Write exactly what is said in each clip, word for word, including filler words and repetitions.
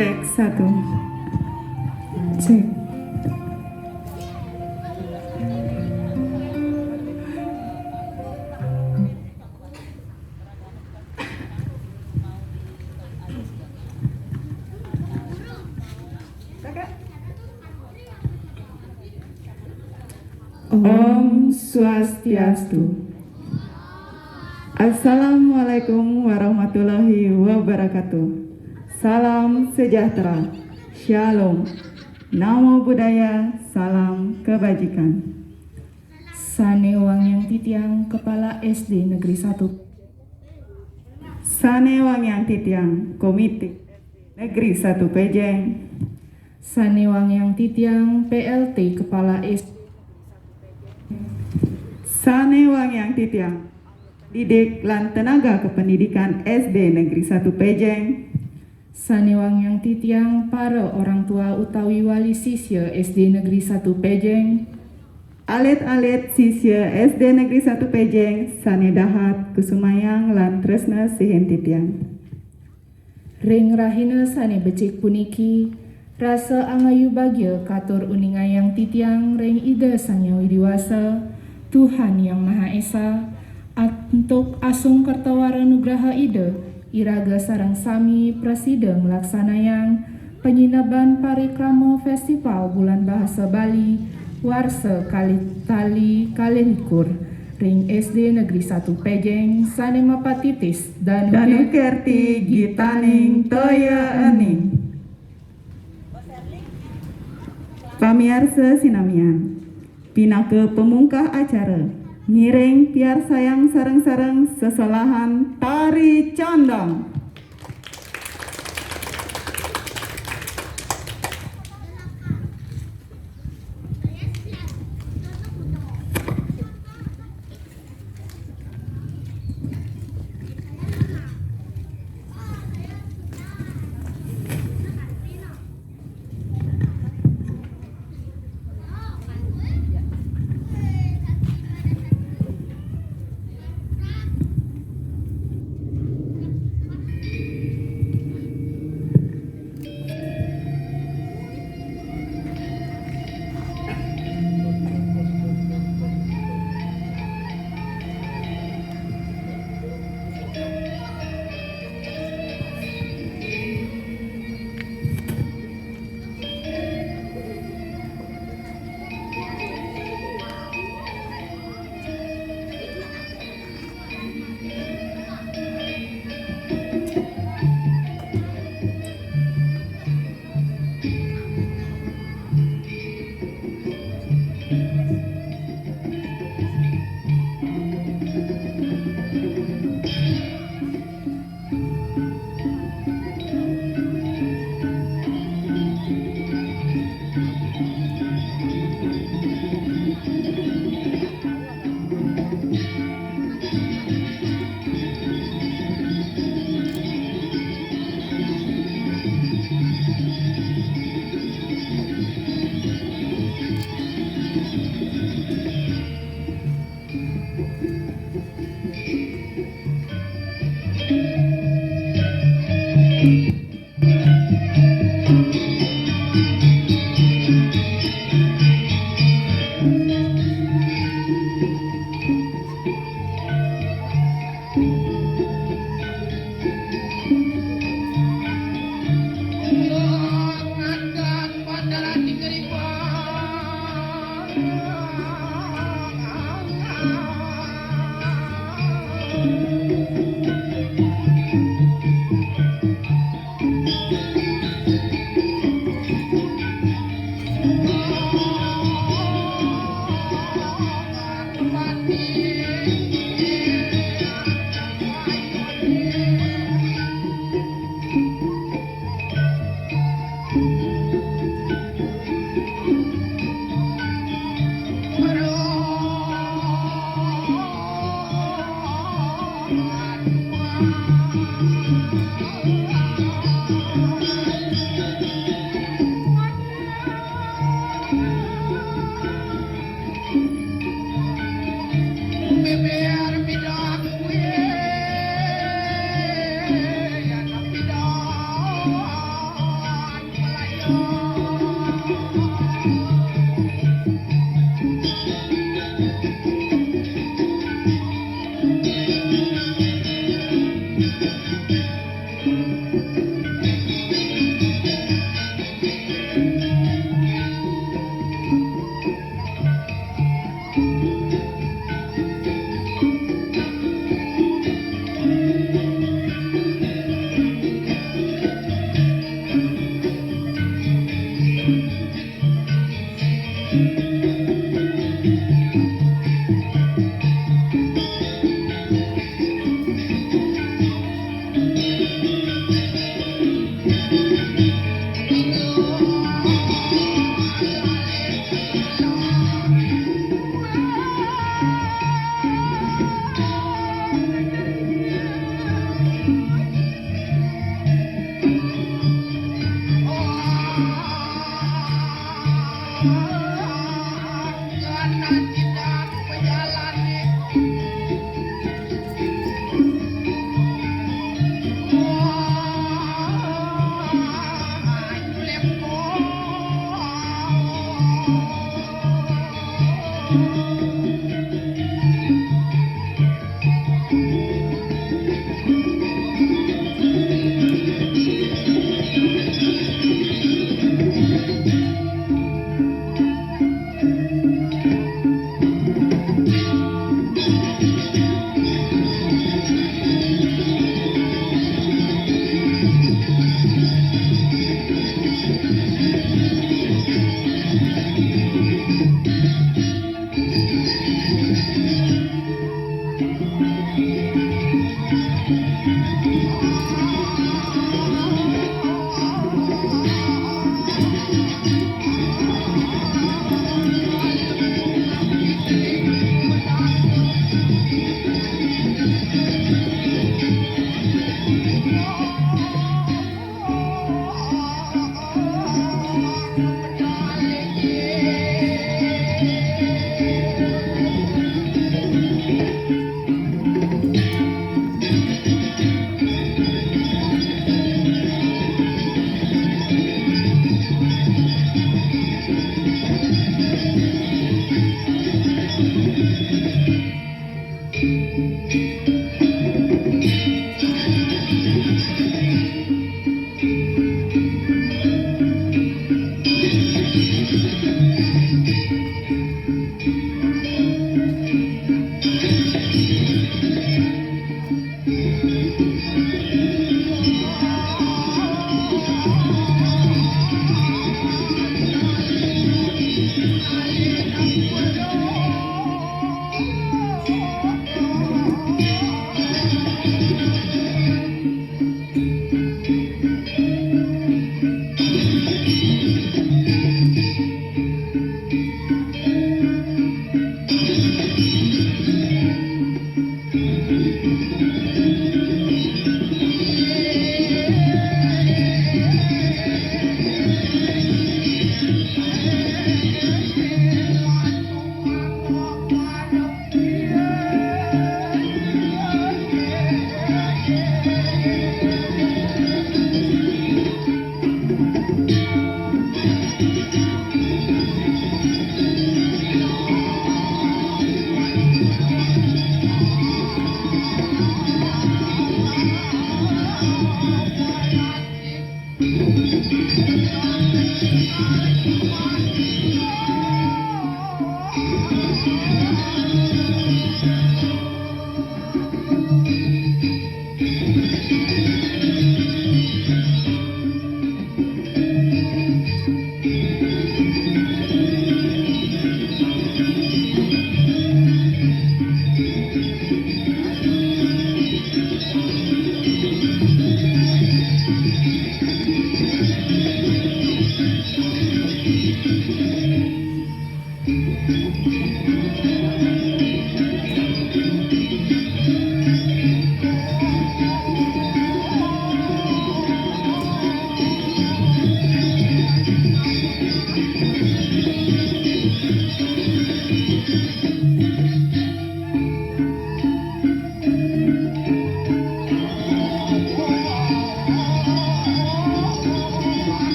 Cek satu. Cek. Om Swastiastu. Assalamualaikum warahmatullahi wabarakatuh. Salam sejahtera. Shalom. Namo Buddhaya. Salam kebajikan. Sane wangiang titiang Kepala S D Negeri satu. Sane wangiang titiang Komite Negeri satu Pejeng. Sane wangiang titiang P L T Kepala S D. Sane wangiang titiang didik lan tenaga kependidikan S D Negeri satu Pejeng. Sane wangiang titiang para orang tua utawi wali sisya S D Negeri satu Pejeng. Alit-alit sisya S D Negeri satu Pejeng sane dahat kusumayang lan tresna sihin titiang. Ring rahina sane becik puniki, rasa angayu bagia katur uningayang titiang ring Ida Sang Hyang Widi Wasa, Tuhan Yang Maha Esa, antuk asung kerta wara nugraha Ida, iraga sareng sami prasida nglaksanayang panyineban parikrama Festival Bulan Bahasa Bali warsa kalih tali kalih likur ring S D Negeri satu Pejeng sane mapatitis Danu Danu Kerti Gitaning Toya Ening. Pamiarsa sinamian, pinaka pamungkah acara, ngiring piarsayang sareng-sareng sesolahan tari condong.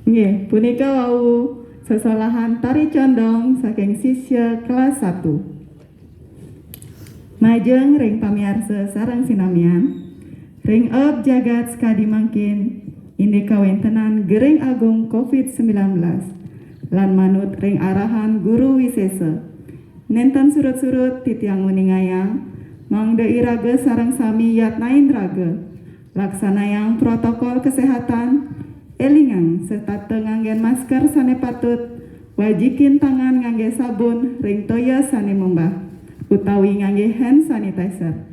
Nggih, punika wau sesolahan tari condong saking sisya kelas satu. Majeng ring pamiarsa sareng sinamian, ring ep jagat sakadi mangkin, indik kawentenan gering agung covid sembilan belas, lan manut ring arahan Guru Wisesa. Nenten surut-surut titiang nguningayang, mangda iraga sareng sami yatnain raga, laksanayang protokol kesehatan, elingang setata nganggen masker sane patut, wajikin tangan ngangge sabun ring toya sane membah, utawi ngangge hand sanitizer.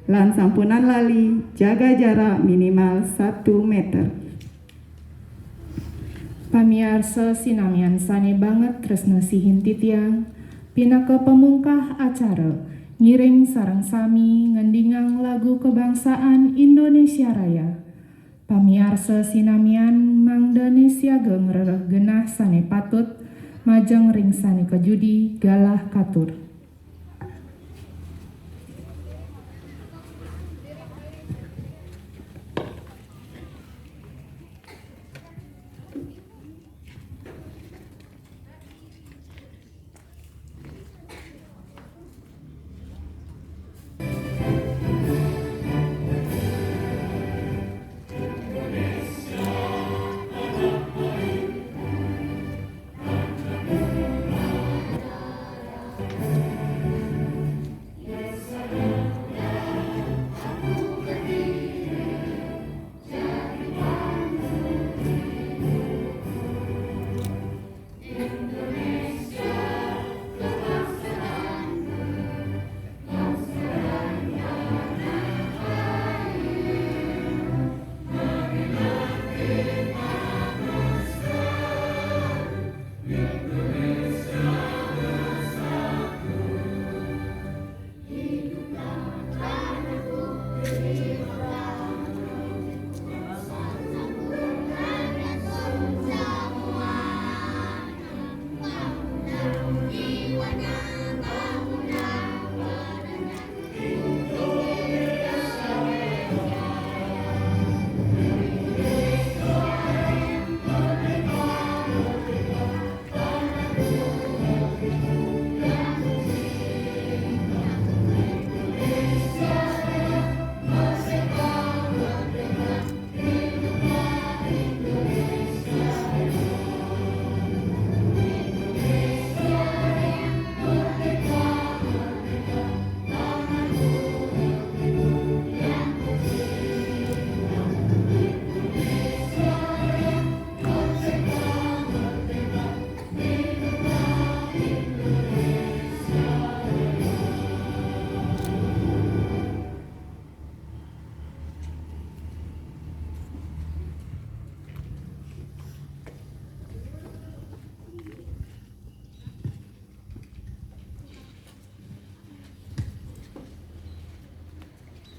Lan sampunang lali, jaga jarak minimal satu meter. Pamiarsa sinamian sane banget tresna sihin titiang, pinaka pamungkah acara, ngiring sareng sami ngendingang lagu kebangsaan Indonesia Raya. Pamiarsa sinamian mangdane siaga ngrereh genah sane patut, majeng ring sane kajudi galah katur.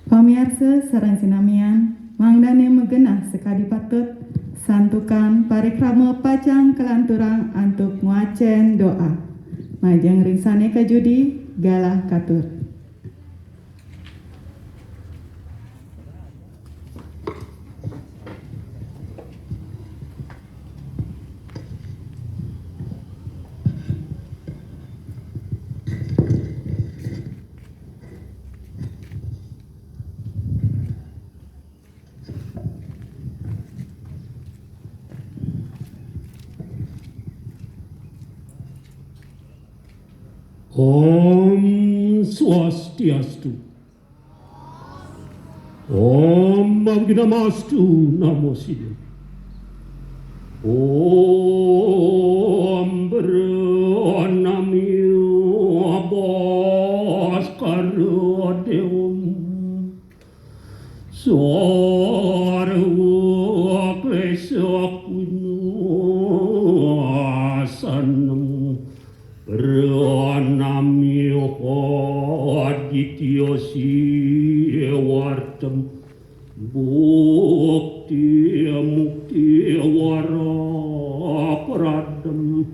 Pamiarsa sareng sinamian, mangdane magenah sakadi patut, santukan parikrama pacang kalanturang antuk ngwacen doa. Majeng ring sane kajudi, galah katur. Om Swastiastu. Om Awighnamastu Namo Siddham. Om Pranamyo Bhaskara Devam. Sarva Klesha Vinasanam. Pranamyo Aditya Siwartam. Bhukti Mukti Vara Pradam.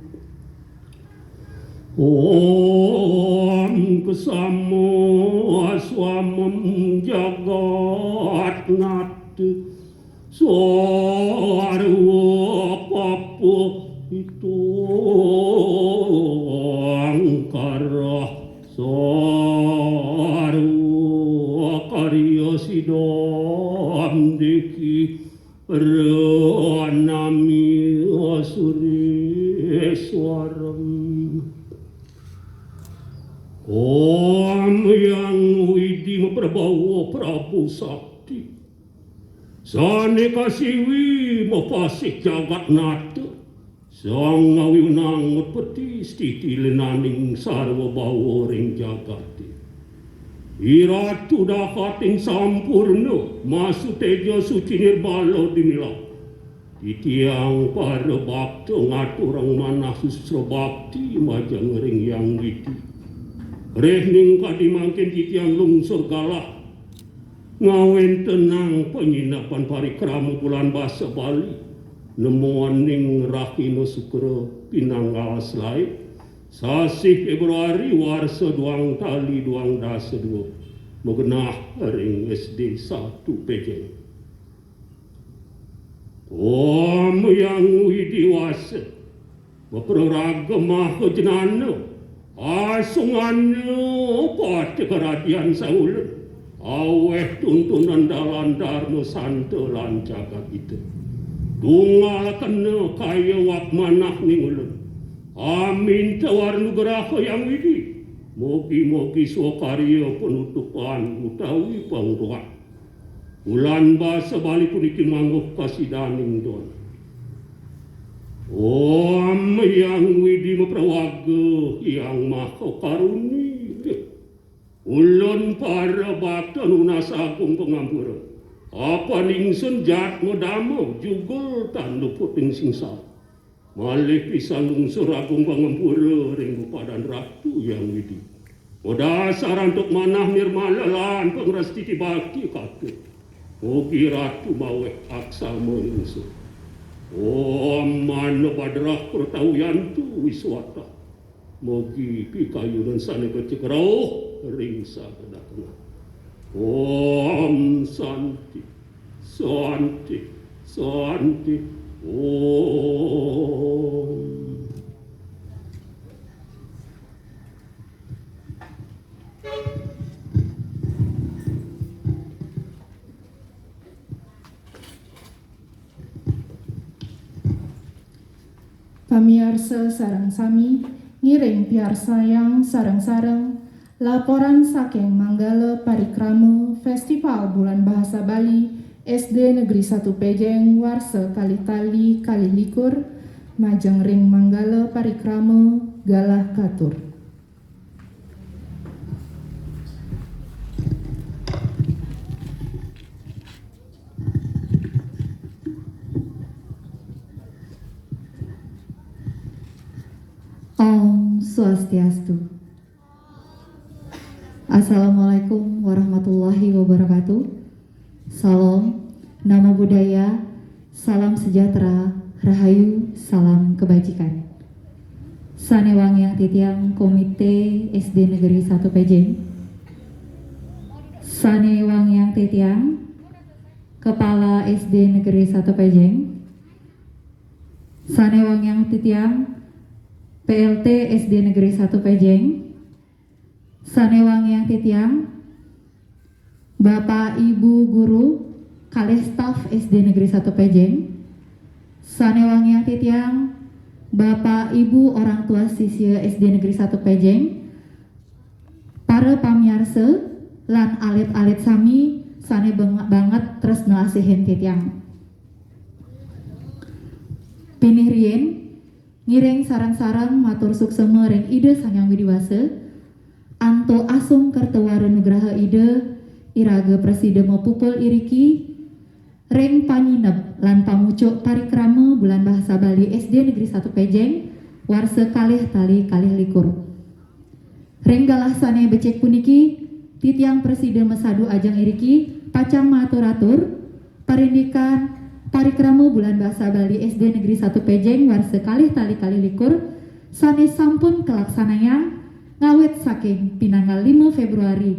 Om Ksama Swamam Jagat Natha. Sarva Papa Hito. Angkara sarwa karya sidam diki pranami sureswaram. Om Hyang Widhi maprabawa Prabu Sakti. Sane kasiwi mapasih jagat nata. Sang ngawi wenang ngutpeti stiti lenaning sarwa bawa ring jagate. Iratu dahating sampurna, masuteja suci nirbala dinilah. Titiang para bakta ngaturang manah susra bakti majeng ring Hyang Widhi. Rehning kadi mangkin titiang lungsur galah ngawentenang panyinepan parikrama bulan basa Bali, nemoning rahina Sukra pinanggal selae, sasih Februari warsa duang tali duang dasa dua, magenah ring S D satu Pejeng. Om Hyang Widhi Wasa, mapraraga maha jnana, asungana pati karadian sangulun, aweh tuntunan dalan darma santa lan jagat ita. Tunggal kena kaya wak manah ning ulun. Aminta wara nugraha Hyang Widhi. Mogi-mogi swakarya panutupan utawi pangruan. Bulan basa Bali puniki mangguh kasidaning don. Om Hyang Widhi maprawaga, Hyang Maha Karuni. Ulun para bakta nunas agung pangampura. Apa ningsun jatma dama jugul tan luput ing singsara. Malih pisan lungsur agung pangampura ring padan Ratu Hyang Widhi. Madasar antuk manah nirmala lan pangrastiti bakti katur. Mugi Ratu maweh aksama lungsur. Om mano badrah pratawiyantu wiswata. Mugi pikayunan sane becik rauh ring sabada tengah. Om Santi. Santi, Santi, Om. Pamiarsa sareng sami, ngiring piarsayang sareng-sareng laporan saking Manggala Parikrama Festival Bulan Bahasa Bali S D Negeri Satu Pejeng warsa kalih tali kalih likur, majeng ring Manggala Parikrama galah katur. Om Swastiastu. Assalamualaikum warahmatullahi wabarakatuh. Salam, Namo Buddhaya, salam sejahtera, rahayu, salam kebajikan. Sane wangiang titiang Komite S D Negeri Satu Pejeng. Sane wangiang titiang Kepala S D Negeri Satu Pejeng. Sane wangiang titiang P L T S D Negeri Satu Pejeng. Sane wangiang titiang Bapak Ibu guru kalih staf S D Negeri Satu Pejeng. Sane wangiang titiang Bapak Ibu orang tua sisya S D Negeri Satu Pejeng. Para pamiarsa lan alit-alit sami sane beng-, banget tresna asihin titiang. Pinih riin, ngiring sareng-sareng matur suksema ring Ida Sang Hyang Widi Wasa, antuk asung kerta wara nugraha Ida, iraga prasida mapupul iriki, ring panyineb lan pamucuk parikrama Bulan Bahasa Bali S D Negeri Satu Pejeng, warsa kalih tali kalih likur. Ring galah sane becik puniki, titiang prasida masadu ajeng iriki, pacang matur-atur, parindikan parikrama Bulan Bahasa Bali S D Negeri Satu Pejeng warsa kalih tali kalih likur, sane sampun kalaksanayang ngawit saking pinanggal lima Februari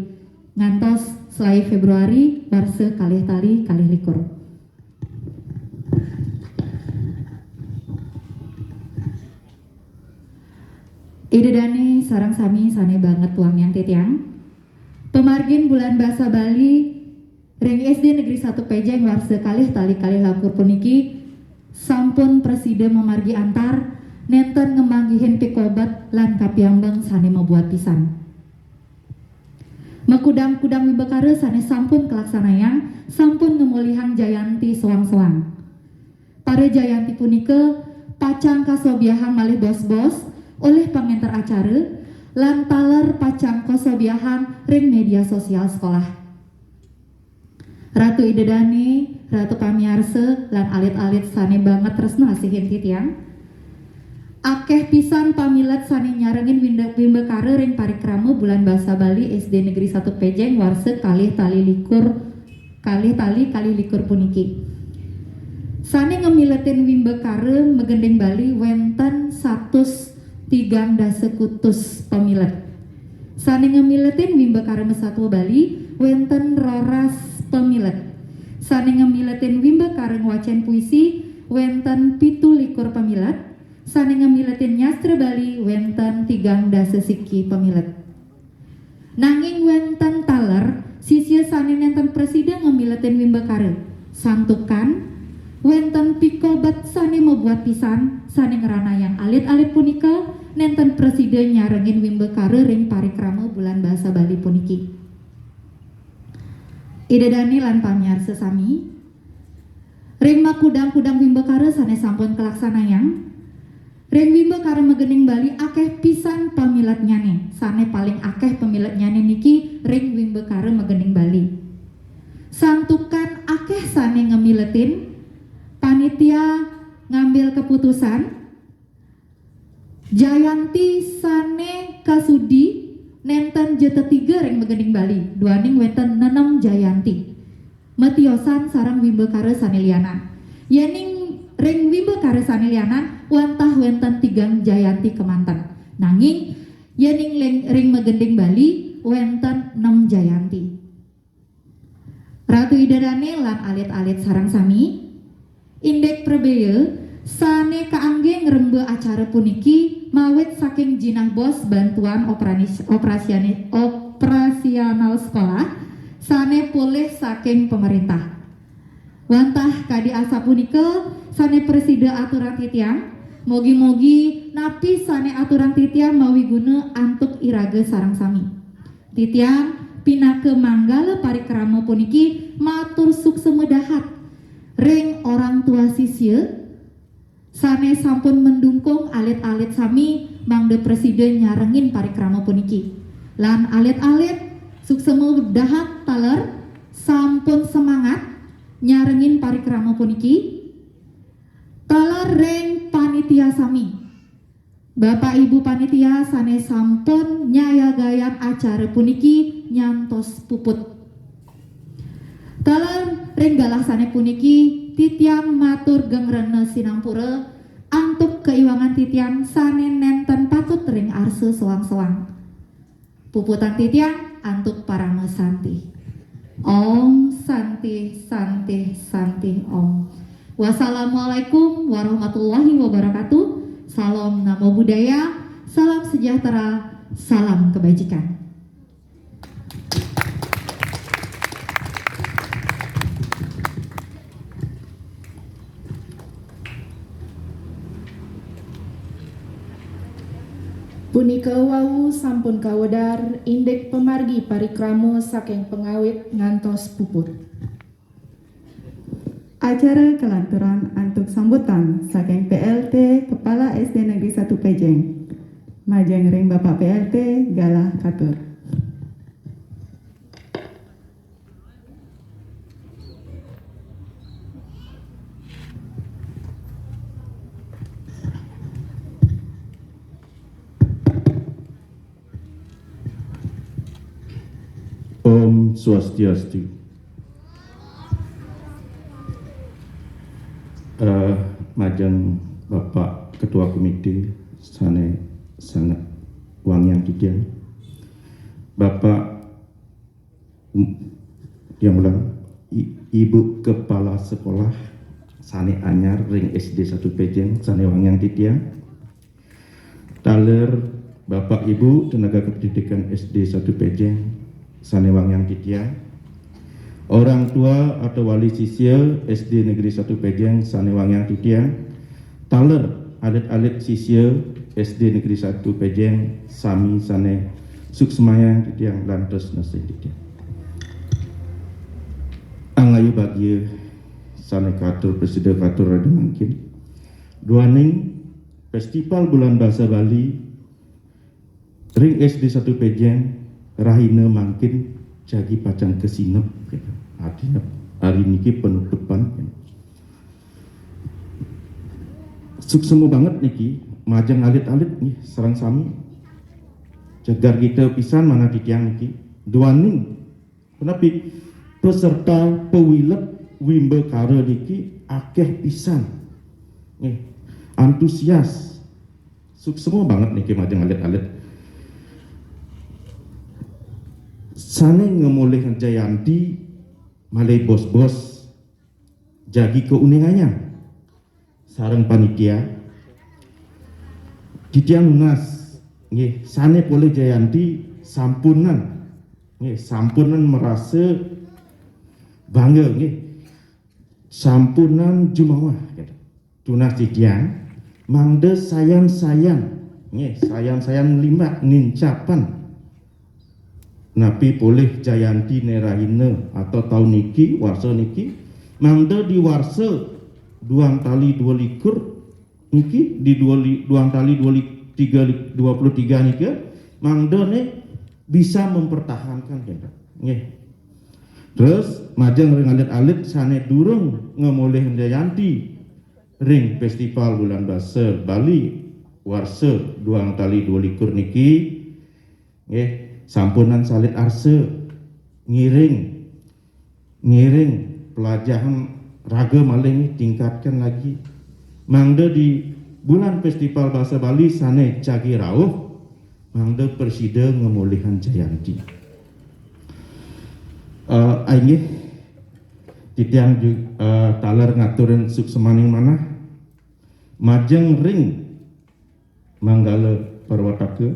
ngantos selae Februari warsa kalih tali kalih likur. Ida dané sareng sami sané banget wangiang titiang. Pamargin Bulan Basa Bali ring S D Negeri satu Pejeng warsa kalih tali kalih likur puniki sampun prasida mamargi antar, nénten ngamanggihin pikobet lan kapiambeng sané mabuat pisan. Makudang-kudang wimbakara sané sampun kalaksanayang, sampun ngamolihang jayanti soang-soang. Para jayanti punika pacang kasobiahang malih bos-bos olih pangénter acara, lan taler pacang kasobiahang ring média sosial sekolah. Ratu Ida dané, Ratu pamiarsa, lan alit-alit sané banget tresna asihin titiang. Akéh pisan pamilet sané nyarengin winda-, wimbakara ring parikrama Bulan Basa Bali S D Negeri satu Pejeng warsa kalih tali likur, kalih tali kalih likur puniki. Sané ngamiletin wimbakara magending Bali wénten satus tigang dasa kutus pamilet. Sané ngamiletin wimbakara masatua Bali wénten roras pamilet. Sané ngamiletin wimbakara ngwacén puisi wénten pitu likur pamilet. Sané ngamiletin nyastra Bali wénten tigang dasa siki pamilet. Nanging wénten taler sisia sané nénten prasida ngamiletin wimbakara. Santukan wénten pikobet sané mabuat pisan sané ngranayang alit-alit punika nénten prasida nyarengin wimbakara ring parikrama Bulan Basa Bali puniki. Ida dané lan pamiarsa sami, ring makudang-kudang wimbakara sané sampun kalaksanayang, ring wimbakara magending Bali akéh pisan pamiletnyané. Sané paling akéh pamiletnyané niki ring wimbakara magending Bali. Santukan akéh sané ngamiletin, panitia ngambil keputusan, jayanti sané kasudi nénten ja tetiga ring magending Bali, duaning wénten nenem jayanti. Matiosan sareng wimbakara sané lianan. Yéning ring wimbakara sané lianan wantah wénten tigang jayanti kémanten. Nanging yéning ling-, ring magending Bali wénten nem jayanti. Ratu Ida dané lan alit-alit sareng sami, indik prabéa sané kaanggé ngrembak acara puniki mawit saking jinah bos bantuan operanis-, operasiani-, operasional sekolah sané polih saking pemerintah. Wantah kadi asapunika sané prasida aturang titiang, mogi-mogi napi sané aturang titiang mawiguna antuk iraga sareng sami. Titiang pinaka manggala parikrama puniki matur suksema dahat ring orang tua sisia sané sampun mendukung alit-alit sami mangda prasida nyarengin parikrama puniki. Lan alit-alit suksema dahat taler sampun semangat nyarengin parikrama puniki. Taler ring panitia sami. Bapak Ibu panitia sané sampun nyayagayang acara puniki nyantos puput. Taler ring galah sané puniki, titiang matur geng rena sinampura antuk kaiwangan titiang sané nénten patut ring arsa soang-soang. Puputang titiang antuk parama santi. Om Santi, Santi, Santi, Om. Wassalamualaikum warahmatullahi wabarakatuh. Salam Namo Buddhaya, salam sejahtera, salam kebajikan. Punika wau sampun kawedar indik pamargi parikrama saking pangawit ngantos puput. Acara kalanturang antuk sambutan saking P L T Kepala S D Negeri satu Pejeng. Majeng ring Bapak P L T galah katur. Om Swastiastu. Eh, majeng Bapak Ketua Komite sané sanget wangiang titiang. Bapak, mm, yang ulang, I-, Ibu Kepala Sekolah sané anyar ring S D satu Pejeng sané wangiang titiang. Taler Ibu, tenaga kependidikan S D satu Pejeng, sane wangiang titiang. Orang tua atau wali sisya S D Negeri satu Pejeng, sane wangiang titiang. Taler alit-alit sisya S D Negeri satu Pejeng, sami sane suksmayang titiang lan tresna titiang. Angayu bagia sane katur prasida katur radi mangkin. Duaning Festival Bulan Basa Bali ring S D satu Pejeng rahina mangkin jagi pacang kasineb. Artinya, hari niki penutupan. Suksma banget niki, majeng alit-alit nih, sareng sami. Jagar kita pisan manah titiang niki. Duaning Punapi peserta pawilet wimbakara niki akeh pisan. Nggih, antusias. Suksma banget niki majeng alit-alit. Sane ngemolih Jayanti malih bos-bos jagi kauningayang. Sareng panitia. Titiang nunas, nggih, sane polih Jayanti sampunang, nggih, sampunang marasa bangga, nggih. Sampunang jumawah, gitu. Tunas titiang, mangda sayan-sayan, nggih, sayan-sayan nglimbak nincapan napi polih Jayanti ne rahina atau taun niki, warsa niki, mangda di warsa duang tali dua likur niki, di dua li-, duang tali dua li-, tiga li-, dua puluh tiga nika, mangda ne bisa mempertahankan, gitu. Nggih. Terus majeng ring alit-alit sane durung ngemolih Jayanti ring Festival Bulan Basa Bali warsa duang tali dua likur niki, nggih, sampunang salit arsa, ngiring, ngiring pelajahan raga malih, tingkatkan lagi. Mangda di bulan Festival Basa Bali sane jagi rauh, mangda prasida ngemolihang Jayanti. Eh, inggih, titiang ju-, eh, taler ngaturin suksmaning manah majeng ring manggala pawataka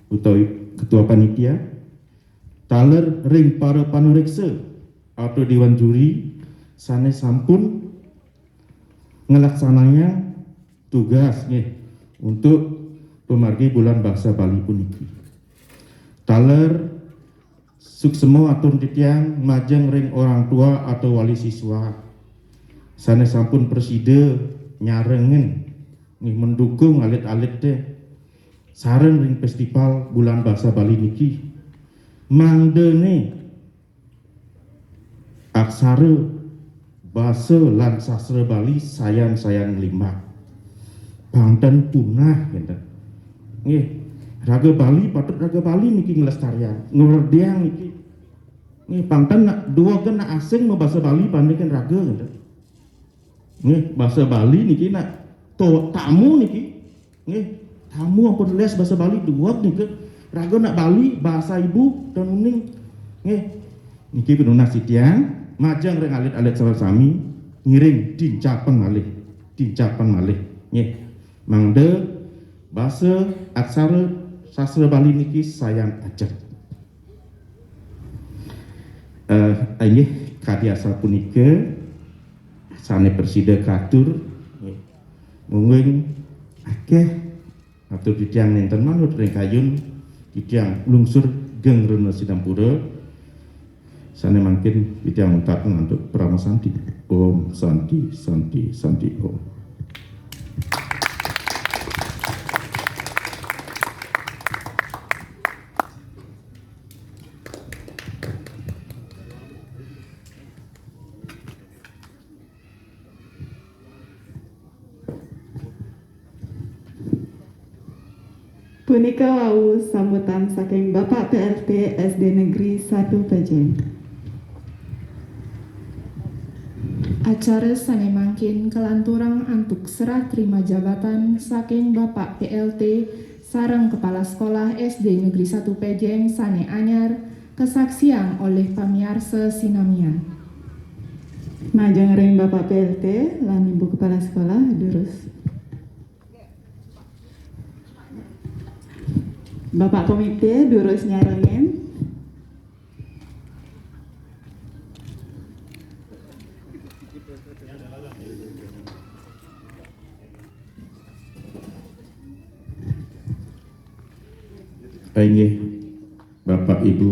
utawi ketua panitia, taler ring para panureksa atau dewan juri sane sampun nglaksanayang tugas, nggih, untuk pamargi Bulan Basa Bali puniki. Taler suksma atur titiang majeng ring orang tua atau wali siswa sane sampun prasida nyarengin, nggih, mendukung alit-alite sareng ring Festival Bulan Basa Bali niki. Mangdane aksara, basa lan sastra Bali sayan-sayan nglimbak. Pang ten punah, ngenten. Nggih, raga Bali patut raga Bali niki nglestariang, ngwerdiang niki. Nggih, pang ten nak duwegen nak asing mabasa Bali pandikan raga, ngenten. Nggih, basa Bali niki nak to-, tamu niki. Nggih, tamu ampun les basa Bali duweg nika. Raga nak Bali, basa ibu, ten uning. Nggih. Niki pinunas titiang, majeng ring alit-alit sareng sami, ngiring tincapan malih, tincapan malih. Nggih. Mangda basa aksara sastra Bali niki sayan ajeg. Eh, inggih, kadi asapunika sane prasida katur, nggih. Mungguing akeh atur titiang nenten manut ring kayun, titiang lungsur geng rena sinampura, sane mangkin titiang untat antuk parama santi. Om Santi, Santi, Santi, Om. Punika wau sambutan saking Bapak P L T S D Negeri satu Pejeng. Acara sane mangkin kalanturang antuk serah terima jabatan saking Bapak P L T sareng Kepala Sekolah S D Negeri satu Pejeng sane anyar, kasaksiang olih pamiarsa sinamian. Majeng ring Bapak P L T lan Ibu Kepala Sekolah, durus. Bapak Komite, durus nyarengin. Inggih, Bapak Ibu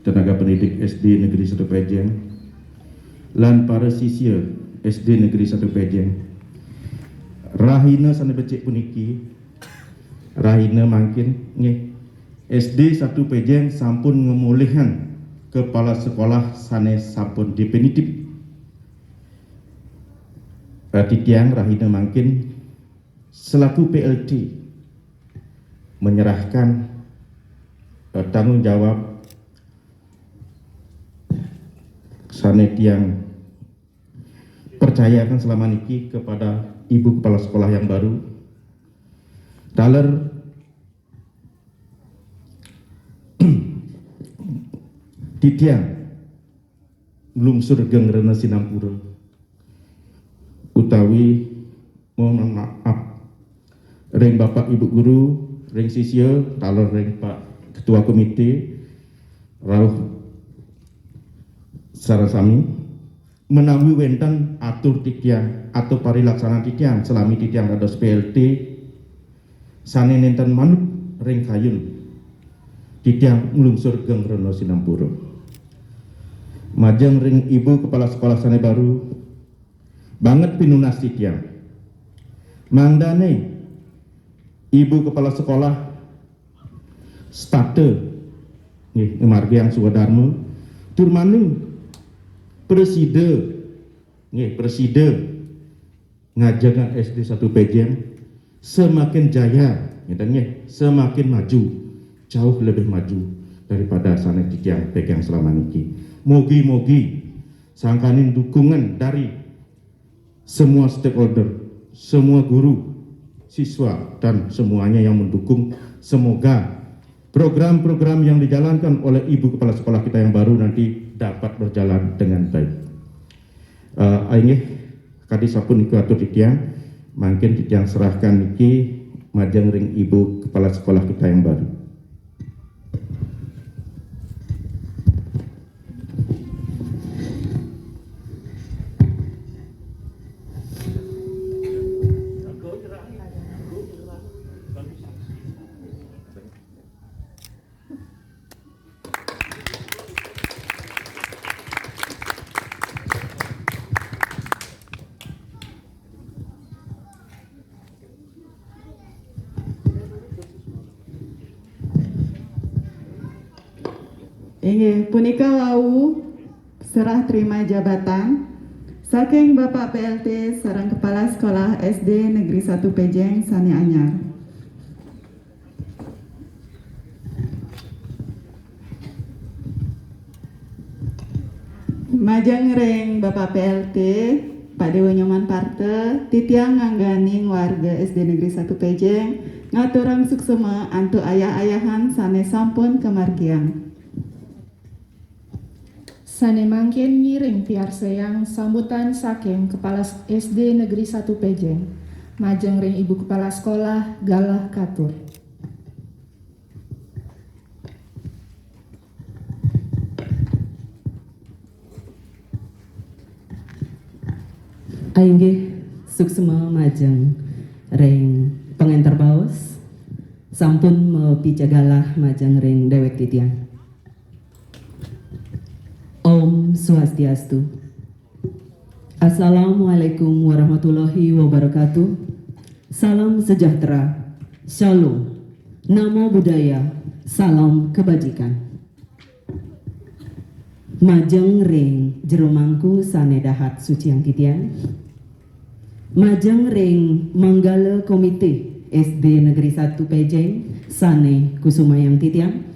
tenaga pendidik S D Negeri satu Pejeng lan para sisya S D Negeri satu Pejeng. Rahina sane becik puniki, rahina mangkin nggih, S D satu Pejeng sampun ngemulihan kepala sekolah sane sampun definitif. Eh, titiang rahina mangkin selaku P L T menyerahkan, eh, tanggung jawab sane tiang percayakan selama niki kepada Ibu Kepala Sekolah yang baru. Taler titiang nglungsur geng rena sinampura utawi mohon maaf ring Bapak Ibu Guru, ring sisya, taler ring Pak Ketua Komite, rauh sareng sami, menawi wenten atur titiang atau parilaksanan titiang selami titiang dados P L T sane nenten manut ring kayun, titiang nglungsur geng rena sinampura. Majeng ring Ibu Kepala Sekolah sane baru, banget pinunas titiang. Mangdane Ibu Kepala Sekolah setata nggih ngamargiang swadarma tur mani prasida nggih prasida ngajengan S D satu Pejeng semakin jaya, ngeten nggih, semakin maju, jauh lebih maju daripada sane titiang pegang selama niki. Mogi-mogi sangkaning dukungan dari semua stakeholder, semua guru, siswa, dan semuanya yang mendukung, semoga program-program yang dijalankan oleh Ibu Kepala Sekolah kita yang baru nanti dapat berjalan dengan baik. Eh, inggih, kadi sapunika atur titiang, mangkin titiang serahkan niki majeng ring Ibu Kepala Sekolah kita yang baru. Inggih, punika wau serah terima jabatan saking Bapak P L T sareng Kepala Sekolah S D Negeri satu Pejeng sane anyar. Majeng ring Bapak P L T, Pak Dewa Nyoman Parta, titiang ngangganing warga S D Negeri satu Pejeng, ngaturang suksema antuk ayah-ayahan sane sampun kamargiang. Sane mangkin ngiring piarsayang sambutan saking Kepala S D Negeri satu Pejeng, majeng ring Ibu Kepala Sekolah galah katur. Inggih, suksema majeng ring pangenter baos, sampun mapica galah majeng ring dewek titiang. Om Swastiastu. Assalamualaikum warahmatullahi wabarakatuh. Salam sejahtera. Shalom. Namo Buddhaya. Salam kebajikan. Majeng ring jero mangku sane dahat suciang titiang. Majeng ring manggala komite S D Negeri satu Pejeng sane kusumayang titiang.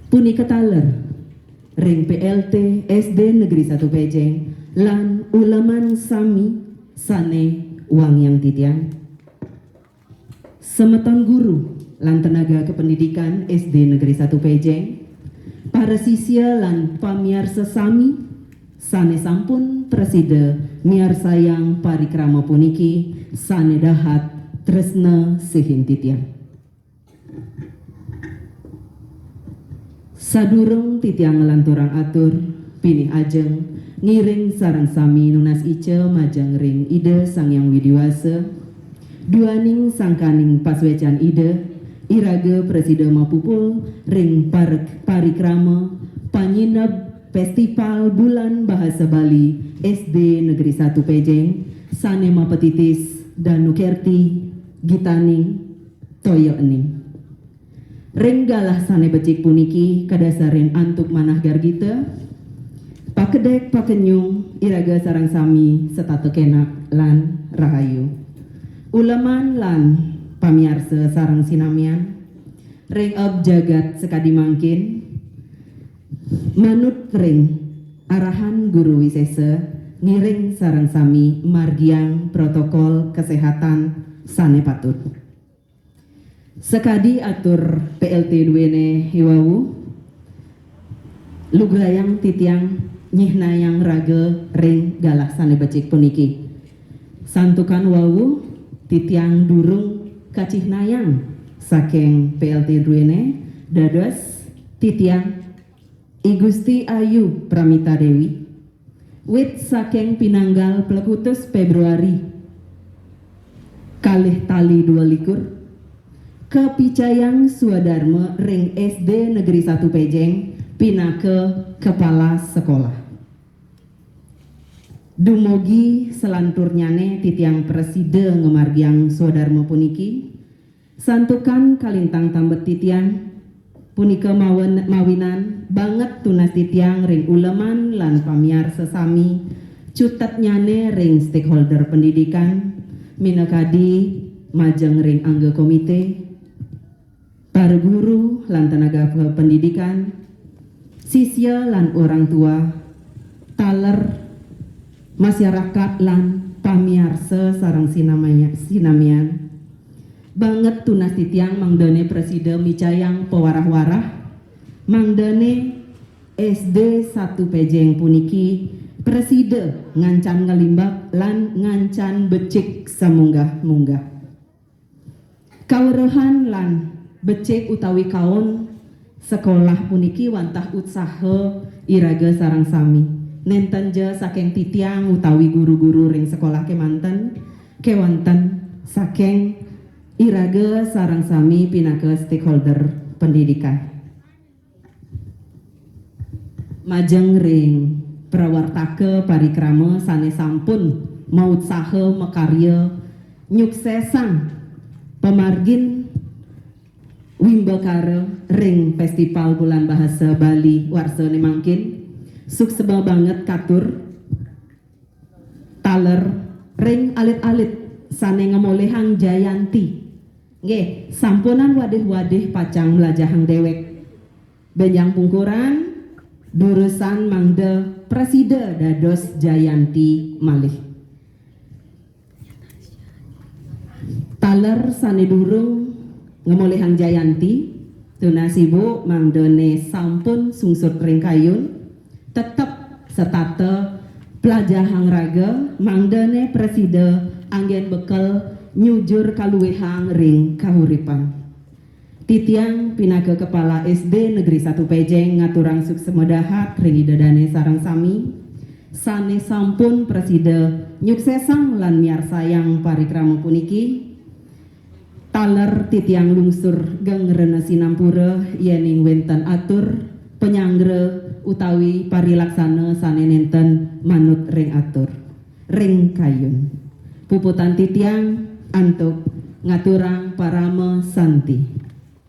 Punika taler ring P L T S D Negeri satu Pejeng lan uleman sami sane wangiang titiang. Semeton guru lan tenaga kependidikan S D Negeri satu Pejeng, para sisya lan pamiarsa sami sane sampun prasida miarsayang parikrama puniki sane dahat tresna sihin titiang. Sadurung titiang nglanturang atur, pinih ajeng, ngiring sareng sami nunas ica majeng ring Ida Sang Hyang Widi Wasa, duaning sangkaning pasuécan Ida, iraga prasida mapupul ring parek-, parikrama panyineb Festival Bulan Bahasa Bali S D Negeri Satu Pejeng, sané mapatitis Danu Kerti, Gitani, Toya Ening. Ring galah sané becik puniki kadasarin antuk manah gargita, pakedék pakenyung, iraga sareng sami setata kénak lan rahayu. Uleman lan pamiarsa sareng sinamian, ring eb jagat sakadi mangkin, manut ring arahan Guru Wisésa, ngiring sareng sami margiang protokol kesehatan sané patut. Sakadi atur P L T duéné i wau, lugrayang titiang nyihnayang raga ring galah sané becik puniki. Santukan wau, titiang durung kacihnayang saking P L T duéné, dados titiang I Gusti Ayu Pramita Déwi, wit saking pinanggal plekutus Fébruari kalih tali dua likur, kapicayang swadarma ring S D Negeri Satu Pejeng pinaka kepala sekolah. Dumugi salanturnyané titiang prasida ngamargiang swadarma puniki, santukan kalintang tambet titiang, punika mawen-, mawinan banget tunas titiang ring uleman lan pamiarsa sami, cutetnyané ring stakeholder pendidikan, minakadi majeng ring angga komité, para guru lan tenaga pendidikan, sisya lan orang tua, taler masyarakat lan pamiarsa sareng sinamaya-, sinamian. Banget tunas titiang mangdané prasida micayang pawarah-warah, mangdané S D Satu Pejeng puniki prasida ngancan ngalimbak lan ngancan becik samunggah-munggah. Kaweruhan lan becik utawi kaon sekolah puniki wantah utsaha iraga sareng sami. Nénten ja saking titiang utawi guru-guru ring sekolah kémanten, kéwanten saking iraga sareng sami pinaka stakeholder pendidikan. Majeng ring prawartaka parikrama sané sampun mautsaha makarya nyuksésang pamargin wimbakara ring Festival Bulan Bahasa Bali warsané mangkin, suksma banget katur. Taler ring alit-alit sané ngamolihang jayanti. Nggih, sampunang wadih-wadih pacang mlajahang déwék. Bénjang pungkuran, durusang mangda prasida dados jayanti malih. Taler sané durung ngamolihang jayanti, tunas ibu mangdané sampun sungsut ring kayun, tetep setata plajahang raga, mangdané prasida anggén bekel nyujur kaluihang ring kauripan. Titiang pinaka Kepala S D Negeri Satu Pejeng ngaturang suksma dahat ring Ida Dané sareng sami, sané sampun prasida nyuksésang lan miarsayang parikrama puniki. Taler titiang lungsur geng rena sinampura yéning wénten atur, panyanggra utawi parilaksana sané nénten manut ring atur, ring kayun. Puputang titiang antuk ngaturang parama santi.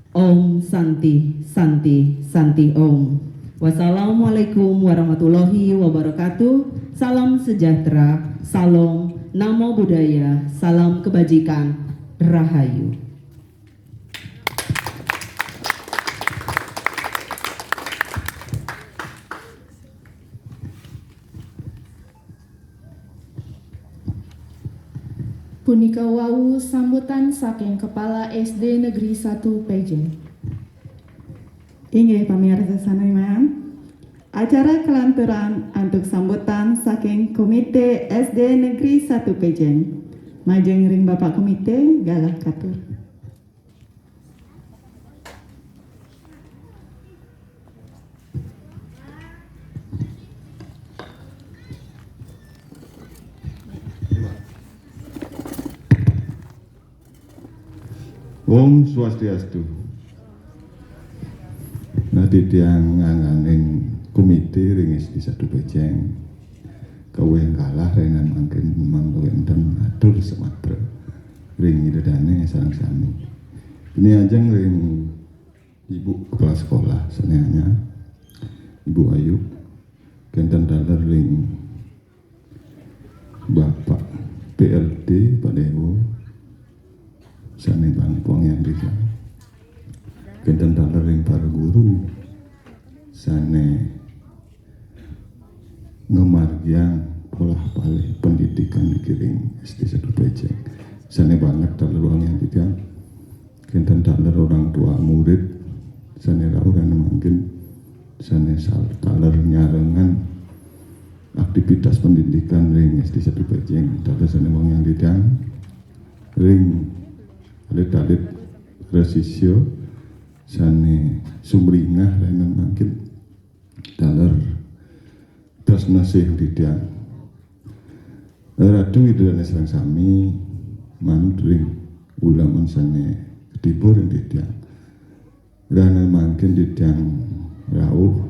Om Santi, Santi, Santi Om. Wassalamualaikum warahmatullahi wabarakatuh. Salam sejahtera, salam namo buddhaya, salam kebajikan, rahayu. Punika wau sambutan saking Kepala S D Negeri Satu Pejeng. Inggih pamiarsa samian, acara kalanturang antuk sambutan saking Komite S D Negeri Satu Pejeng. Majeng ring Bapak Komite, galah katur. Om Swastiastu. Nah, titiang ngangganing komite ring S D satu Peceng. Kawéntenan rainan mangkin mangda wénten atur samatra ring Ida Dané sareng sami. Ini ajeng ring Ibu Kepala Sekolah sané anyar, Ibu Ayu, kénten taler ring Bapak P L T Pak Déwa, sané bang-, pangiang titiang. Kénten taler ring para guru sané ngamargiang polah palih pendidikan niki ring S D satu Peceng. Sané banget taler pangiang titiang. Kénten taler orang tua murid sané rauh ring mangkin, sané sal-, taler nyarengang aktivitas pendidikan ring S D satu Peceng, taler sané pangiang titiang, ring alit-alit resisya sané sumringah rainan mangkin, taler tresna sih titiang. Ratu Ida Dané sareng sami, manut ring uleman sané katiba ring titiang. Rainan mangkin titiang rauh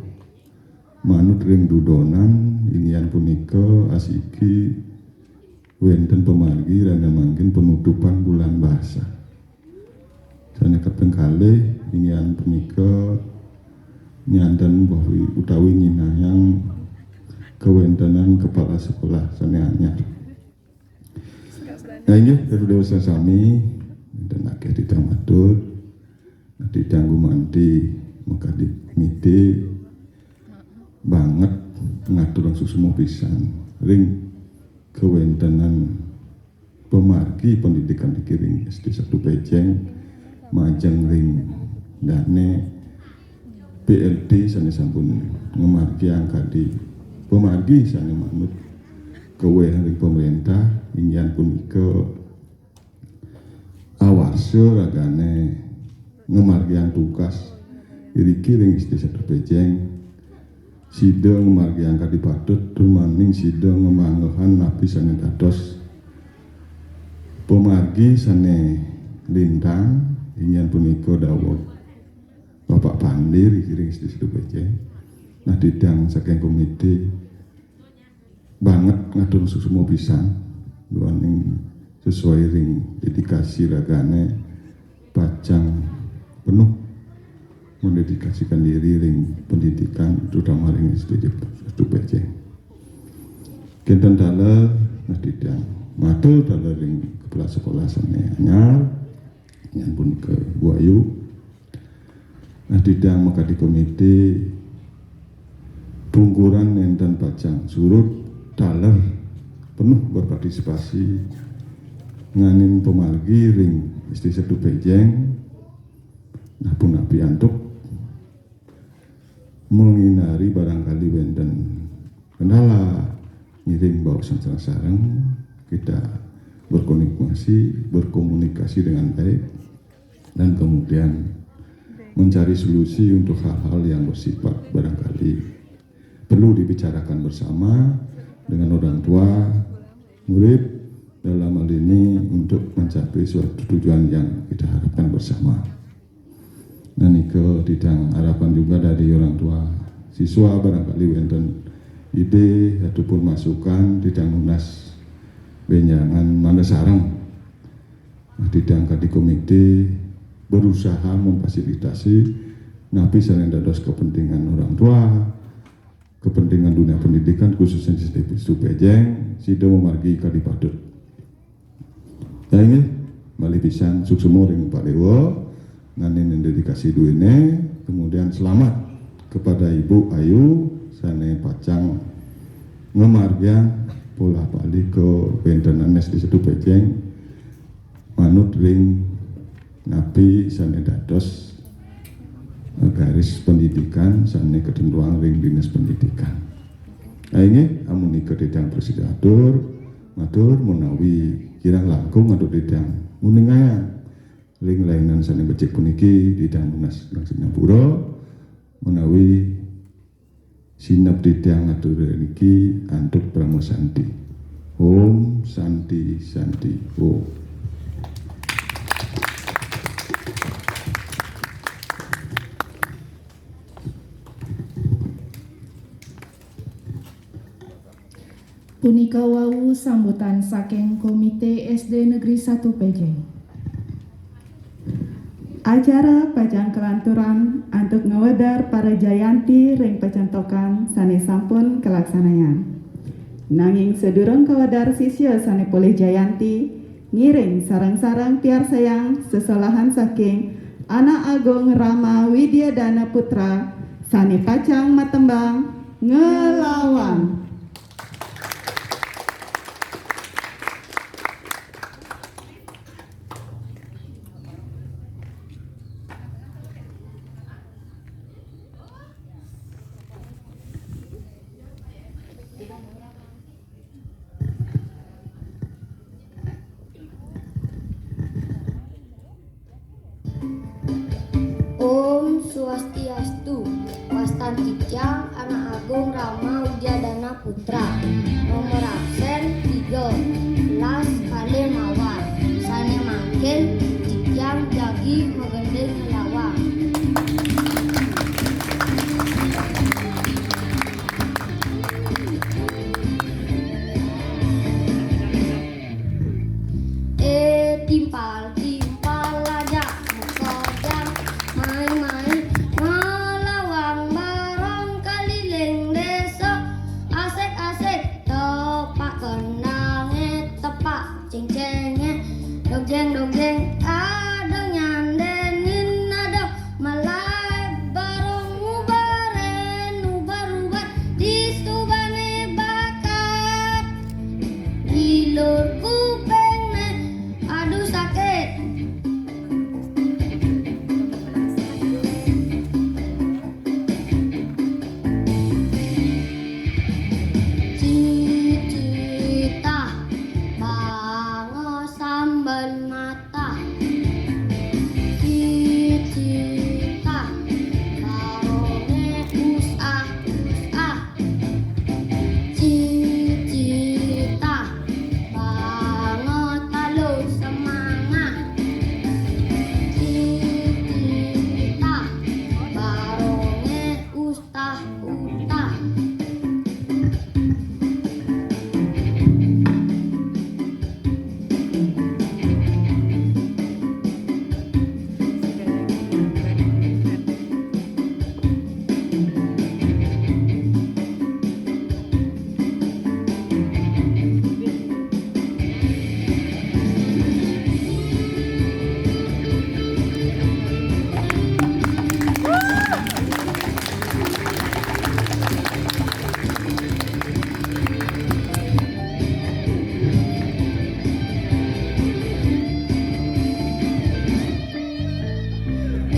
manut ring dudonan, inggih punika asiki wénten pamargi rainan mangkin penutupan bulan basa. Sané kaping kalih, inggih punika nyanten utawi nyinahang kawéntenan kepala sekolah sané anyar. Nah, inggih, Ratu Déwa sareng sami, wénten akéh titiang matur, titiang gumanti makadi komite banget ngaturang suksma pisan ring kawéntenan pamargi pendidikan niki ring S D satu Peceng, majeng ring dané P L T sané sampun ngamargiang kadi pamargi sané manut kawéh ring pamréntah, inggih punika awarsa ragané ngamargiang tugas iriki ring S D satu Peceng, sida ngamargiang kadi patut, tur malih sida ngamanggihin napi sané dados pamargi sané lintang, inggih punika daweg Bapak Pande ring S D satu Peceng. Nah, titiang saking komite banget ngatur suksma pisan, duaning sesuai ring dedikasi ragané pacang penuh mendedikasikan diri ring pendidikan, terutama ring S D satu Peceng. Kénten taler, nah, titiang matur taler ring kepala sekolah sané anyar, inggih punika Bu Ayu. Nah, titiang makadi komite pungkuran nénten pacang surut taler penuh berpartisipasi ngenénin pamargi ring S D satu Peceng. Nah, punapi antuk menghindari barangkali wénten kendala, ngiring bawa sareng-sareng, kita berkomunikasi, berkomunikasi dengan baik, dan kemudian mencari solusi untuk hal-hal yang bersifat barangkali perlu dibicarakan bersama dengan orang tua, murid, dalam hal ini untuk mencapai suatu tujuan yang kita harapkan bersama. Nah, nika titiang harapan juga dari orang tua siswa, barangkali wénten ide ataupun masukan, titiang nunas bénjangan mangda sareng. Nah, titiang kadi komite berusaha memfasilitasi napi sané dados kepentingan orang tua, kepentingan dunia pendidikan, khususnya di S D satu Peceng, sida mamargi kadi patut. Ya, inggih, malih pisan suksma ring Pak Déwa, ngenénin dedikasi duéné, kemudian selamat kepada Ibu Ayu sané pacang ngamargiang polah palih kawéntenan S D satu Peceng manut ring napi sané dados, eh, garis pendidikan sané katentuang ring Dinas Pendidikan. Nah, inggih, amunika titiang prasida atur, matur menawi kirang langkung antuk titiang nguningayang ring lainan sané becik puniki, titiang nunas ring sinampura, menawi sineb titiang ngatur niki antuk parama santi. Om Santi Santi Om. Punika wau sambutan saking Komite S D Negeri satu Pejeng. Acara pacang kalanturang antuk ngawedar para jayanti ring pacentokan sane sampun kalaksanayang. Nanging sadurung kawedar sisya sane polih jayanti, ngiring sareng-sareng piarsayang sesolahan saking Anak Agung Rama Widyadana Putra sane pacang matembang Ngelawang. Om Swastiastu. Wastan titiang Anak Agung Rama Widyadana Putra, nomor absen tiga, kelas kalih mawar. Sane mangkin titiang jagi magending ngelawang. Eh, timpal-timpal aja makejang, main-main ngelawang bareng keliling desa. Asik-asik tepak kendange, tepak cengcenge, dog jeng, dog jeng, ada nyandenin, ada malai bareng ngubarin, ubar-ubar di stubane bakat. Ilur kupingne, aduh sakit. Cicitah, bango sambel matah. Cicitah, baronge usah-usah. Cicitah, bango taluh semangah. Cicitah, baronge utah-utah.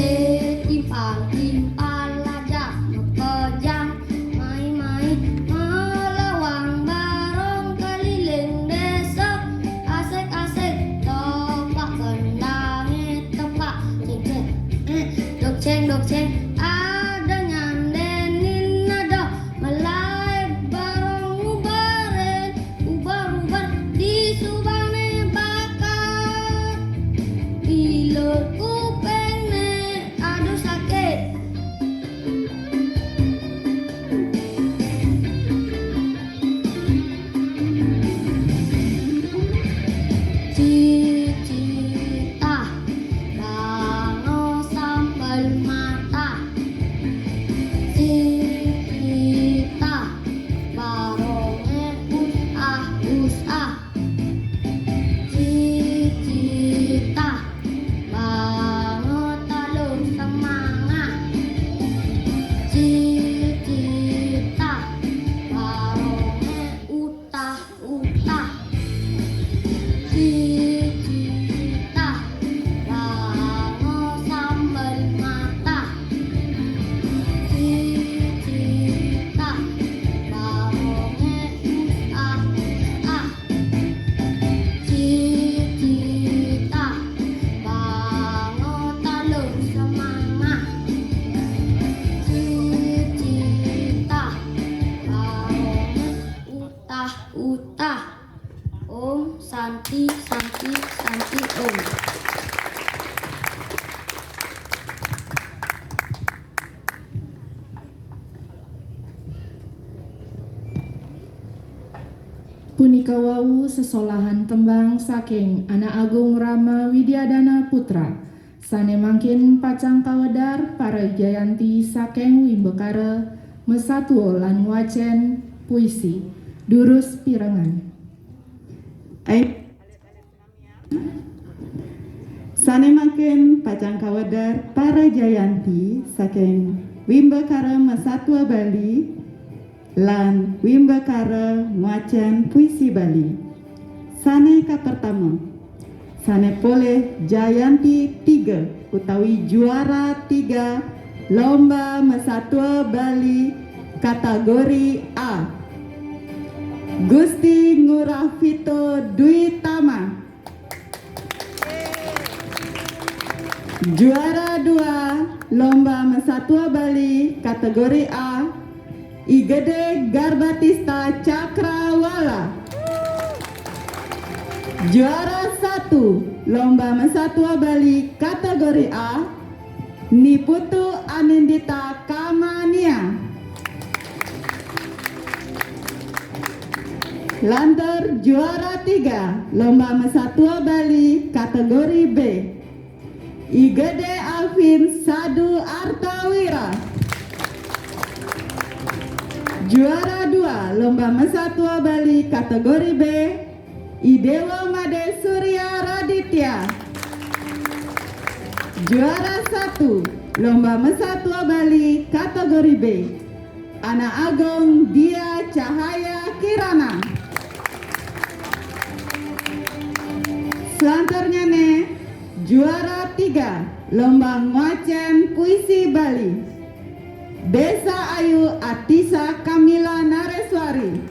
Eh, timpal-timpal aja makejang, main-main ngelawang bareng keliling desa. Asik-asik tepak kendange, tepak cengceng, eh, dok ceng, dok ceng, ada nyandenin, ada malai bareng ngubarin, ubar-ubar di subane bakat. Ilur kupingne, aduh sakit. Cicitah, bango sambel matah. Cicitah, baronge usah-usah. Cicitah, bango taluh semangah. Cicitah, baronge utah-utah. Cicitah, bango sambel matah. Cicitah, baronge usah-usah. Cicitah, bango taluh semangah. Cicitah, baronge utah-utah. Om Santi, Santi, Santi, Om. Kawau sesolahan tembang saking Anak Agung Rama Widyadana Putra. Sane mangkin pacang kawedar para jayanti saking Wimbakara masatua lan ngwacen puisi. Durus pirengang. Ai. Sane mangkin pacang kawedar para jayanti saking Wimbakara Masatua Bali lan Wimbakara Ngwacen Puisi Bali. Sane kapertama, sane polih jayanti tiga utawi juara tiga Lomba Masatua Bali kategori A, Gusti Ngurah Vito Dwi Tama. Juara dua Lomba Masatua Bali kategori A, I Gede Garbatista Cakrawala. Juara satu Lomba Masatua Bali kategori A, Ni Putu Anindita Kamania. Lantur juara tiga Lomba Masatua Bali kategori B, I Gede Alvin Sadu Artawira. Juara dua Lomba Masatua Bali kategori B, I Dewa Made Surya Raditya. Juara satu Lomba Masatua Bali kategori B, Anak Agung Dia Cahaya Kirana. Selanturnyane, juara tiga Lomba Ngwacen Puisi Bali, Desa Ayu Atisa Kamila Nareswari.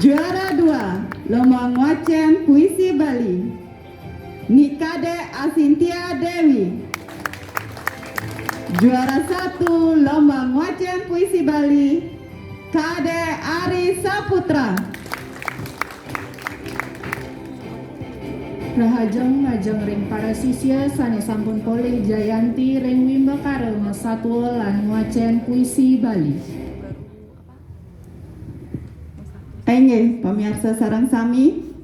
Juara dua Lomba Ngwacen Puisi Bali, Ni Kade Asintia Dewi. Juara satu Lomba Ngwacen Puisi Bali, Kade Ari Saputra. Rahajeng majeng ring para sisia sane sampun polih jayanti ring Wimbakara Masatua lan Ngwacen Puisi Bali. Inggih, pamiarsa sareng sami,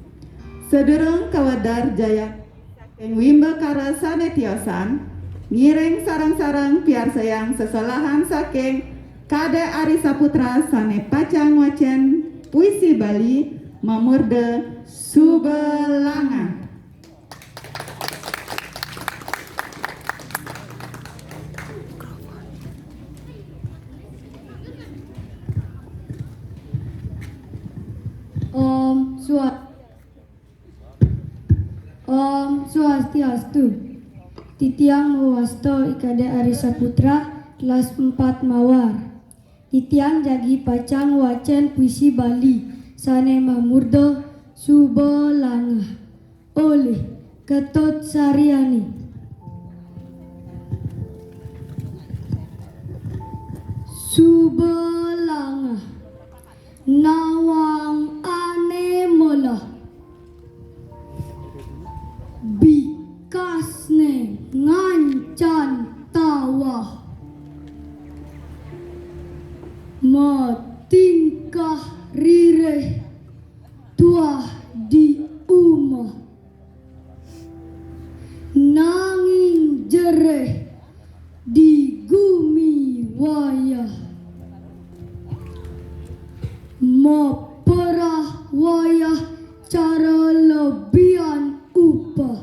sadurung kawedar jayanti saking Wimbakara sane tiosan, ngiring sareng-sareng piarsayang sesolahan saking Kade Ari Saputra sane pacang ngwacen puisi Bali mamurda Suba Langah. Om Swa-, Om Swastiastu. Titiang mawasta I Kade Ari Saputra, kelas empat Mawar. Titiang jagi pacang ngwacen puisi Bali sane mamurda Suba Langah, olih Ketut Saryani. Suba langah nawang ane melah, bikasne ngancan tawah, matingkah ririh tuah di umah, nanging jerih di gumi wayah, maperah wayah cara lebihan upah.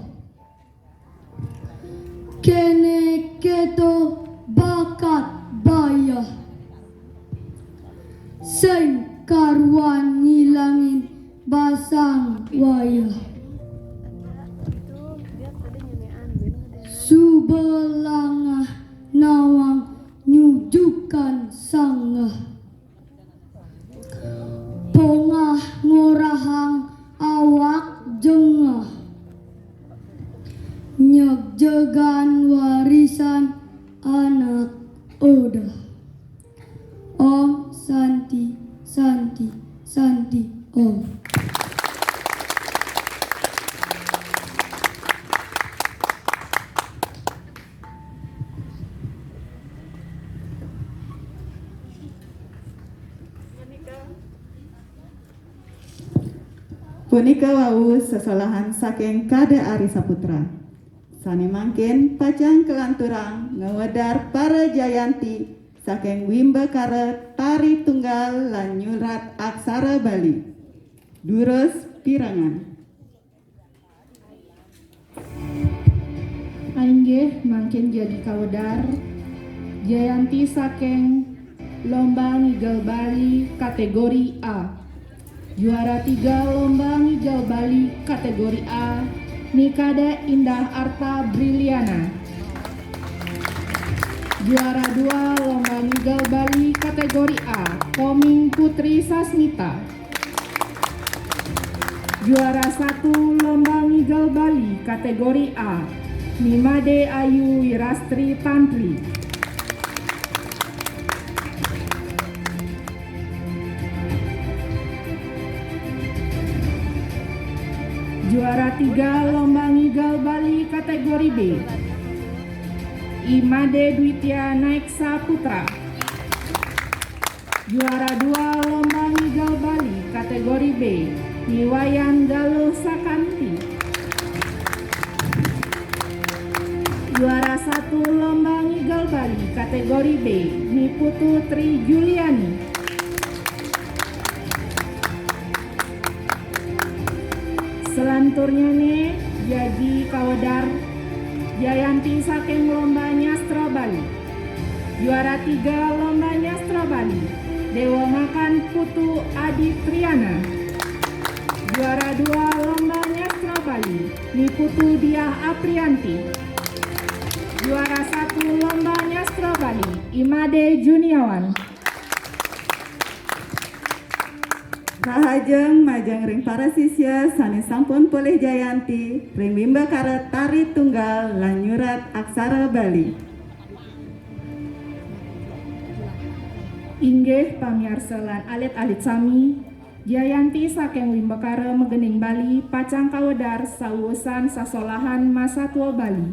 Kene keto bakat bayah, sing karuan ngilangin basang wayah. Suba langah nawang nyujukan sanggah, pongah ngorahang awak jengah, nyegjegan warisan anak odah. Om Santi, Santi, Santi, Om. Punika wau sesolahan saking Kadek Ari Saputra. Sane mangkin pacang kalanturang ngawedar para jayanti saking Wimbakara Tari Tunggal lan Nyurat Aksara Bali. Durus pirengang. Inggih, mangkin jagi kawedar jayanti saking lomba ngigel Bali kategori A. Juara tiga lomba ngigel Bali kategori A, Ni Kadek Indah Arta Briliana. Juara dua lomba ngigel Bali kategori A, Koming Putri Sasmita. Juara satu lomba ngigel Bali kategori A, Ni Made Ayu Wirastri Tantri. Juara tiga lomba ngigel Bali kategori B, I Made Dwitia Naik Saputra. Juara dua lomba ngigel Bali kategori B, Ni Wayan Galuh Sakanti. Juara satu lomba ngigel Bali kategori B, Ni Putu Tri Juliani. Selanturnyane jagi kawedar jayanti saking lomba nyastra Bali. Juara tiga lomba nyastra Bali, Dewa Makan Putu Adi Triana. Juara dua lomba nyastra Bali, Ni Putu Diah Aprianti. Juara satu lomba nyastra Bali, I Made Juniawan. Rahajeng majeng ring para sisya sane sampun polih jayanti ring Wimbakara Tari Tunggal lan Nyurat Aksara Bali. Inggih pamiarsa lan alit-alit sami, jayanti saking Wimbakara Megening Bali pacang kawedar sausan sasolahan masatua Bali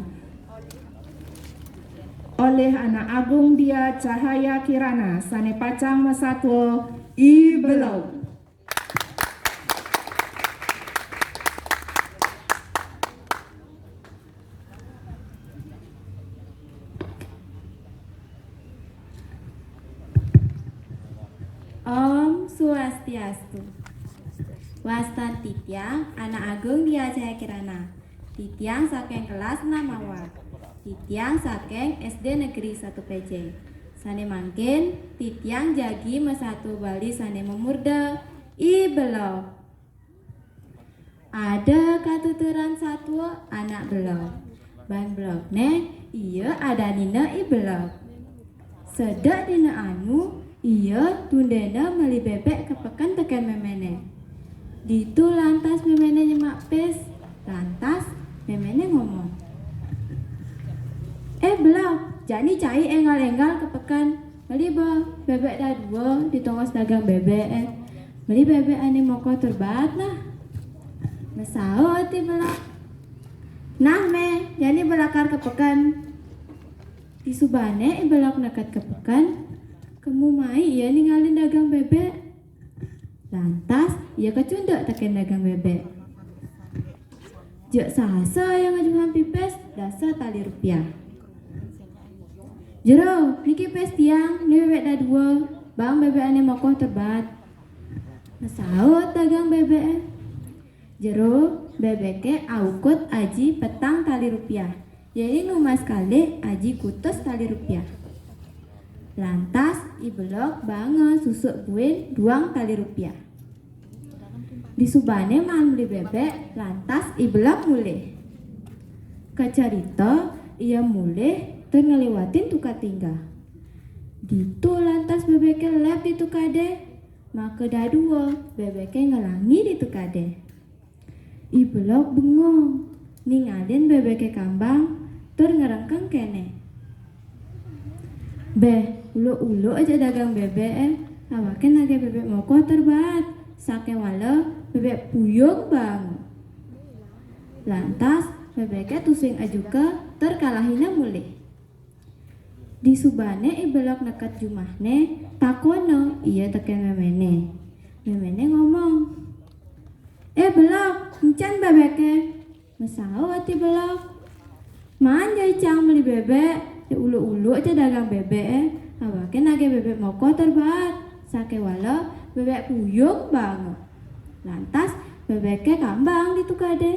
olih Anak Agung Dia Cahaya Kirana sane pacang masatua I Belog. Om Swastiastu. Wastan titiang Anak Agung Dia Cahaya Kirana. Titiang saking kelas enam A. Titiang saking S D Negeri satu P C. Sane mangkin, titiang jagi masatua Bali sane mamurda I Belog. Ada katuturan satua anak belog. Ban belogne, ia adanina I Belog. Sedek dina anu, ia tundena meli bebek ka peken teken memene. Ditu lantas memene nyemak pis. Lantas memene ngomong, "Eh, Belog, jani cai enggal-enggal ka peken. Meli ba bebek dadua di tongos dagang bebek, eh. Meli bebek ane mokoh tur baat, nah." Masaut I Belog, "Nah, Me, jani ba lakar ka peken." Disubane I Belog neked ka peken, kemu mai ia ningalin dagang bebek. Lantas ia kacunduk teken dagang bebek. Jek sahasa ia ngajuhang pipis dasa tali rupiah. "Jero, niki pis tiang, meli bebek dadua, bang bebek ane mokoh tur baat." Masaut dagang bebek, eh. Jero, bebeke aukut aji petang tali rupiah. Yeni numbas kalih aji kutus tali rupiah. Lantas I Belog banga susuk buin duang tali rupiah. Disubane maan meli bebek, lantas I Belog mulih. Kacarita, ia mulih tur ngeliwatin tukad tinggah. Ditu lantas bebeke lep di tukade, maka dadua bebeke ngelangi di tukade. I Belog bengong, ningalin bebeke kambang, tur ngrengkeng kene, "Beh, uluk-uluk aja dagang bebek, eh. Awake nagih bebek mokoh tur baat, sakewala bebek puyung bang." Lantas, bebeke tusing ajuka, tur kalahina mulih. Disubane I Belog neked jumahne, takona ia teken memene. Memene ngomong, "Eh, Belok, encan bebeke?" Mesaut i Belok. "Maan ja icang meli bebek, ja uluk-uluk ja dagang bebek e. Awaké nagih bebek moko tur baat, sakéwala bebek puyung banget." Lantas bebeke kambang di tukadé.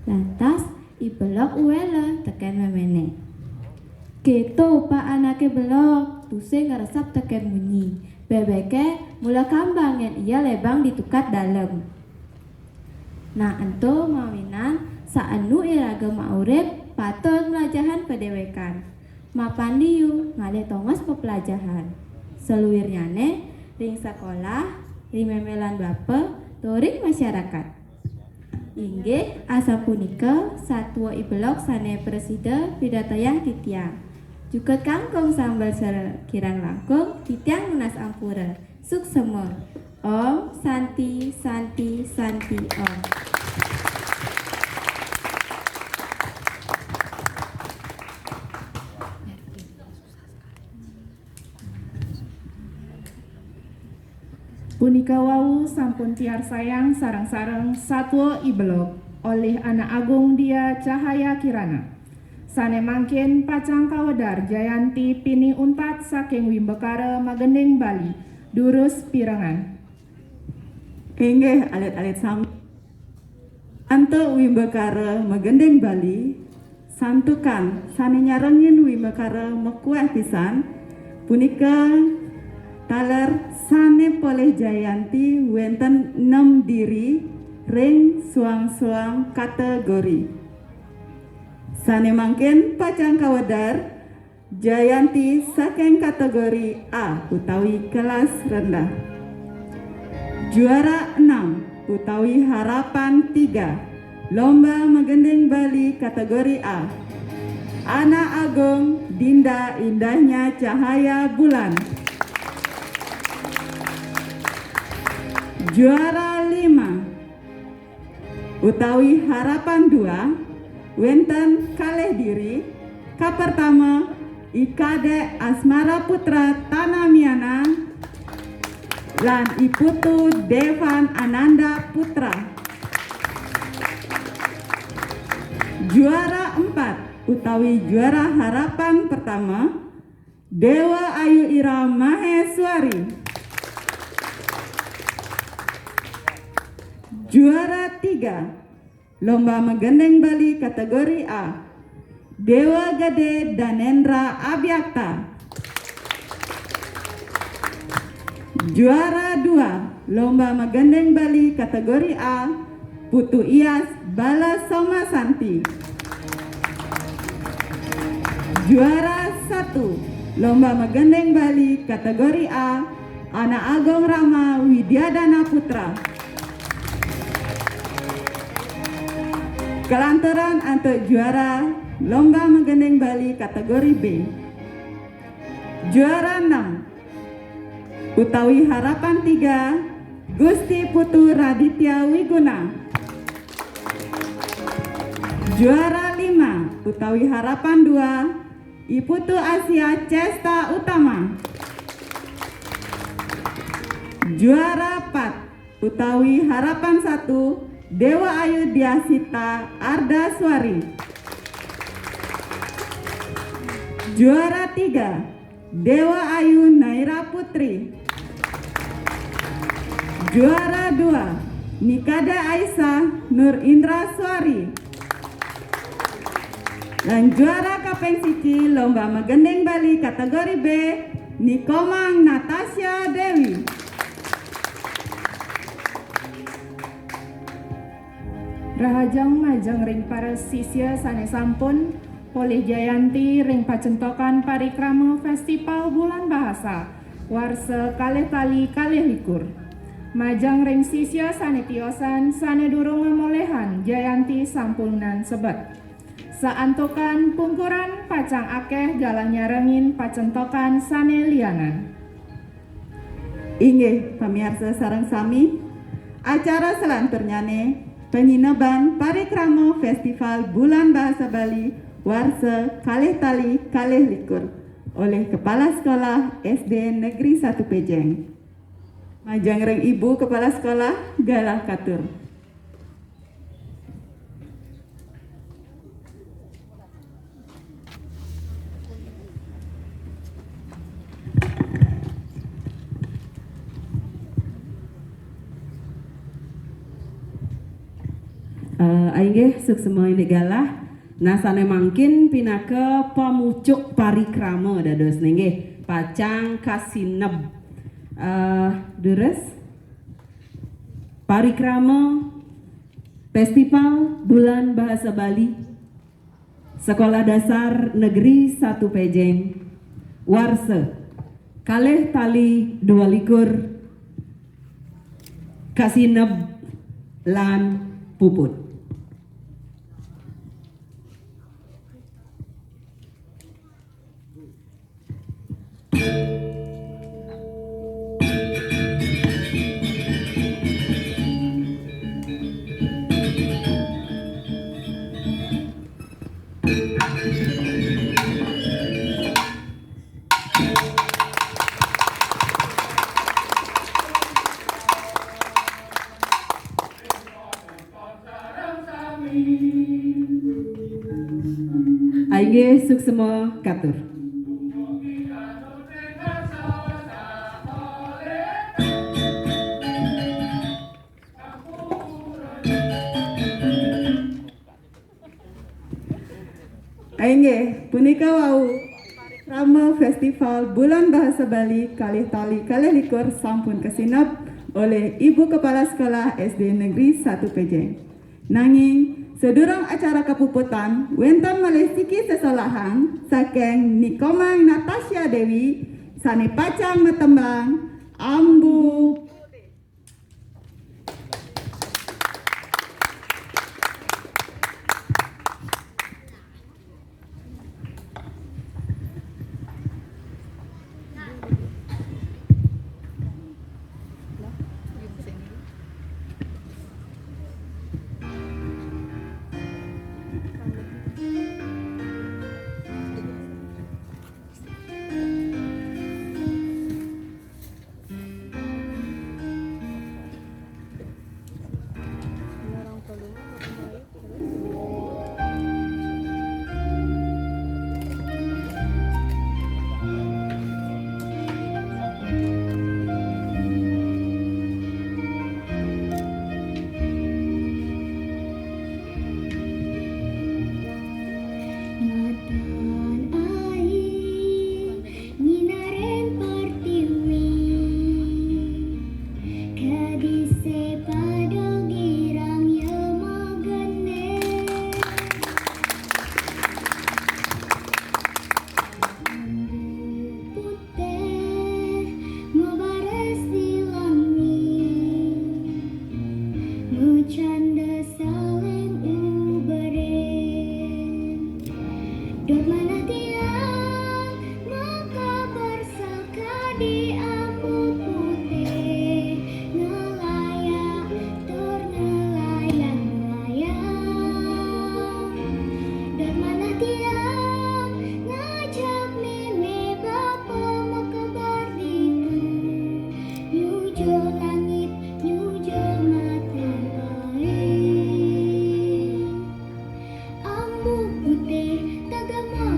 Lantas i Belok uwéla tekén méméné. Kéto upah anaké Belok, tusing ngresep tekén munyi. Bebeke mula kambang yén ia lébang di tukad dalem. Nah, ento mawinan saenu iraga maurip patut mlajahan padéwékan. Mapan liu ngalih tongos peplajahan. Saluirnyané ring sekolah, ring mémélan bapa, tur ring masyarakat. Inggih, asapunika satua i Belok sané prasida pidartayang titiang. Jukut kangkung sambel sera kirang langkung, titiang nunas ampura. Suksema. Om Santi, Santi, Santi, Om. Punika wau sampun piarsayang sareng-sareng satua i Belok olih Anak Agung Dia Cahaya Kirana. Sané mangkin pacang kawedar Jayanti pinih untat saking Wimbakara Magending Bali, durus pirengan. Inggih, alit-alit sami. Antuk Wimbakara Magending Bali, santukan sané nyarengin Wimbakara makuéh pisan, punika taler sané polih Jayanti wénten nem diri ring suang-suang kategori. Sané mangkin pacang kawedar Jayanti saking kategori A utawi kelas rendah. Juara enam utawi harapan tiga, Lomba Magending Bali kategori A, Anak Agung Dinda Indahnya Cahaya Bulan. Juara lima utawi harapan dua, wénten kalih diri, kapertama, I Kadék Asmara Putra Tanamiana lan I Putu Devan Ananda Putra. Juara empat utawi juara harapan pertama, Déwa Ayu Ira Maheswari. Juara tiga, Lomba Magending Bali kategori A, Déwa Gedé Danendra Abiakta. Juara dua, Lomba Magending Bali kategori A, Putu Iyas Bala Soma Santi. Juara satu, Lomba Magending Bali kategori A, Anak Agung Rama Widyadana Putra. Kelanturan antuk juara Lomba Magending Bali kategori B. Juara enam utawi harapan tiga, Gusti Putu Raditya Wiguna. Juara lima utawi harapan dua, I Putu Asia Cesta Utama. Juara empat utawi harapan satu, Déwa Ayu Diasita Ardaswari. Juara tiga, Déwa Ayu Naira Putri. Juara dua, Nikada Aisyah Nur Indra Suari. Dan juara kaping siji Lomba Magending Bali kategori B, Nikomang Natasha Dewi. Rahajeng majeng ring para sisya sané sampun polih jayanti ring pacentokan parikrama Festival Bulan Bahasa warsa kalih tali kalih likur. Majeng ring sisya sané tiosan sané durung mamolihang jayanti sampunang sebet. Saantukan pungkuran pacang akéh galah nyarengin pacentokan sané lianan. Inggih, pamiarsa sareng sami, acara salanturnyané panyineban parikrama Festival Bulan Bahasa Bali warsa kalih tali kalih likur olih Kepala Sekolah S D Negeri Satu Pejeng. Majeng ring Ibu Kepala Sekolah, galah katur. Eh, inggih, suksma indik galah. Nah, sane mangkin pinaka pamucuk parikrama dados, inggih, pacang kasineb. Eh, durus. Parikrama Festival Bulan Bahasa Bali Sekolah Dasar Negeri Satu Pejeng, warsa kalih tali dua likur, kasineb lan puput. Inggih, suksma katur. Inggih, punika wau parikrama Festival Bulan Bahasa Bali kalih tali kalih likur sampun kasineb olih Ibu Kepala Sekolah S D Negeri Satu Pejeng. Nanging, sadurung acara kapuputan, wenten malih siki sesolahan saking Ni Komang Natasha Dewi sane pacang matembang Ambu. Matan ai nyinaren pertiwi, kadise pada girang ya magene. Putih mabaris di langit, macanda saling uberin. Dot manah tiang makabar sakadi ambu putih, ngelayak tur ngelayang-layang. Dot manah tiang ngajak meme bapa makabar ditu, nyujur langit, nyujur matan ai. Ambu putih tagama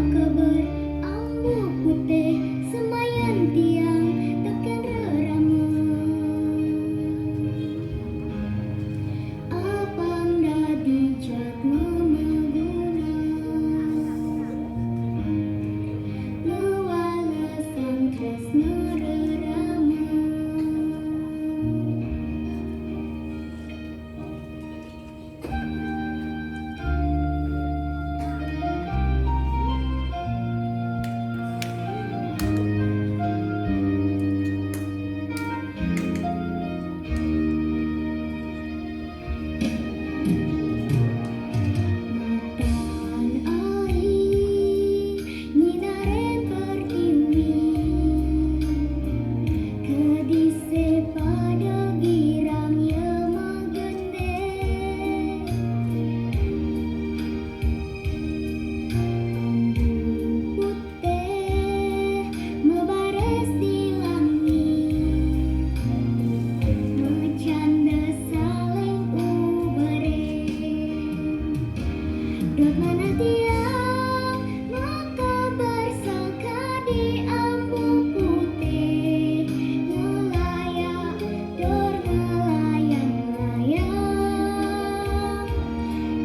Tiang makabar sakadi ambu putih, ngelayang, dur ngelayang-layang.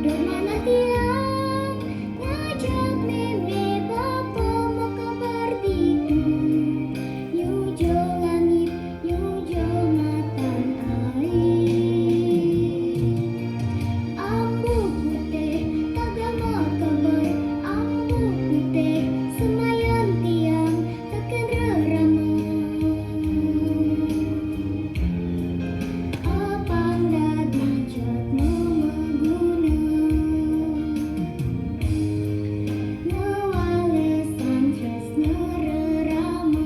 Dur manah tiang ngajak mémé bapa makabar ditu, nyujur langit, nyujur matan ai. Ambu putih tagama kabar, ambu putih semayan tiang tekén rerama. Apang dadi jadma maguna, ngawalesan tresna rerama.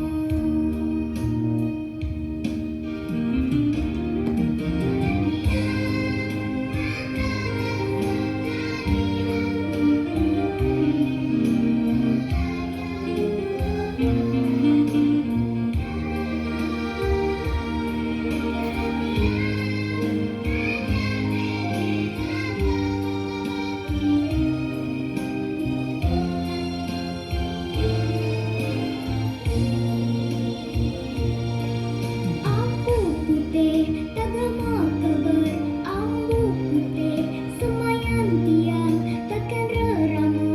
Ambu putih tagama kabar, ambu putih semayan tiang tekén rerama.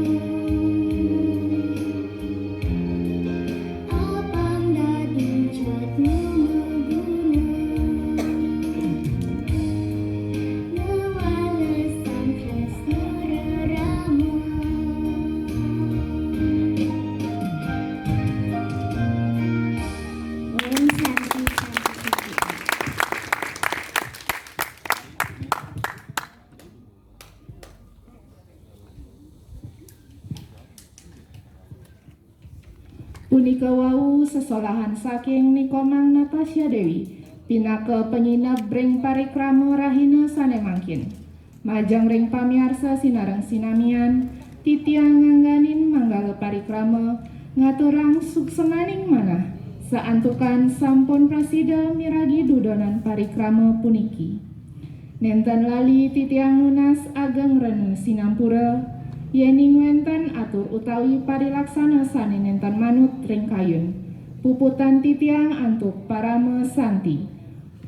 Apang dadi jadma maguna, ngawalesan tresna rerama. Om Santi, Santi, Santi. Punika wau sesolahan saking Ni Komang Natasha Dewi, pinaka panyineb ring parikrama rahina sané mangkin. Majeng ring pamiarsa sinareng sinamian, titiang ngangganin manggala parikrama, ngaturang suksemaning manah, saantukan sampun prasida miragi dudonan parikrama puniki. Nénten lali titiang nunas ageng rena sinampura, yéning wénten atur utawi parilaksana sané nénten manut ring kayun. Puputang titiang antuk parama santi.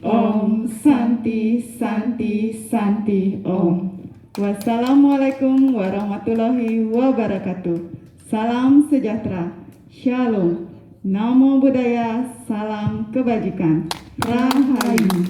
Om Santi, Santi, Santi, Om. Wassalamualaikum warahmatullahi wabarakatuh. Salam sejahtera. Shalom. Namo Buddhaya. Salam kebajikan. Rahayu.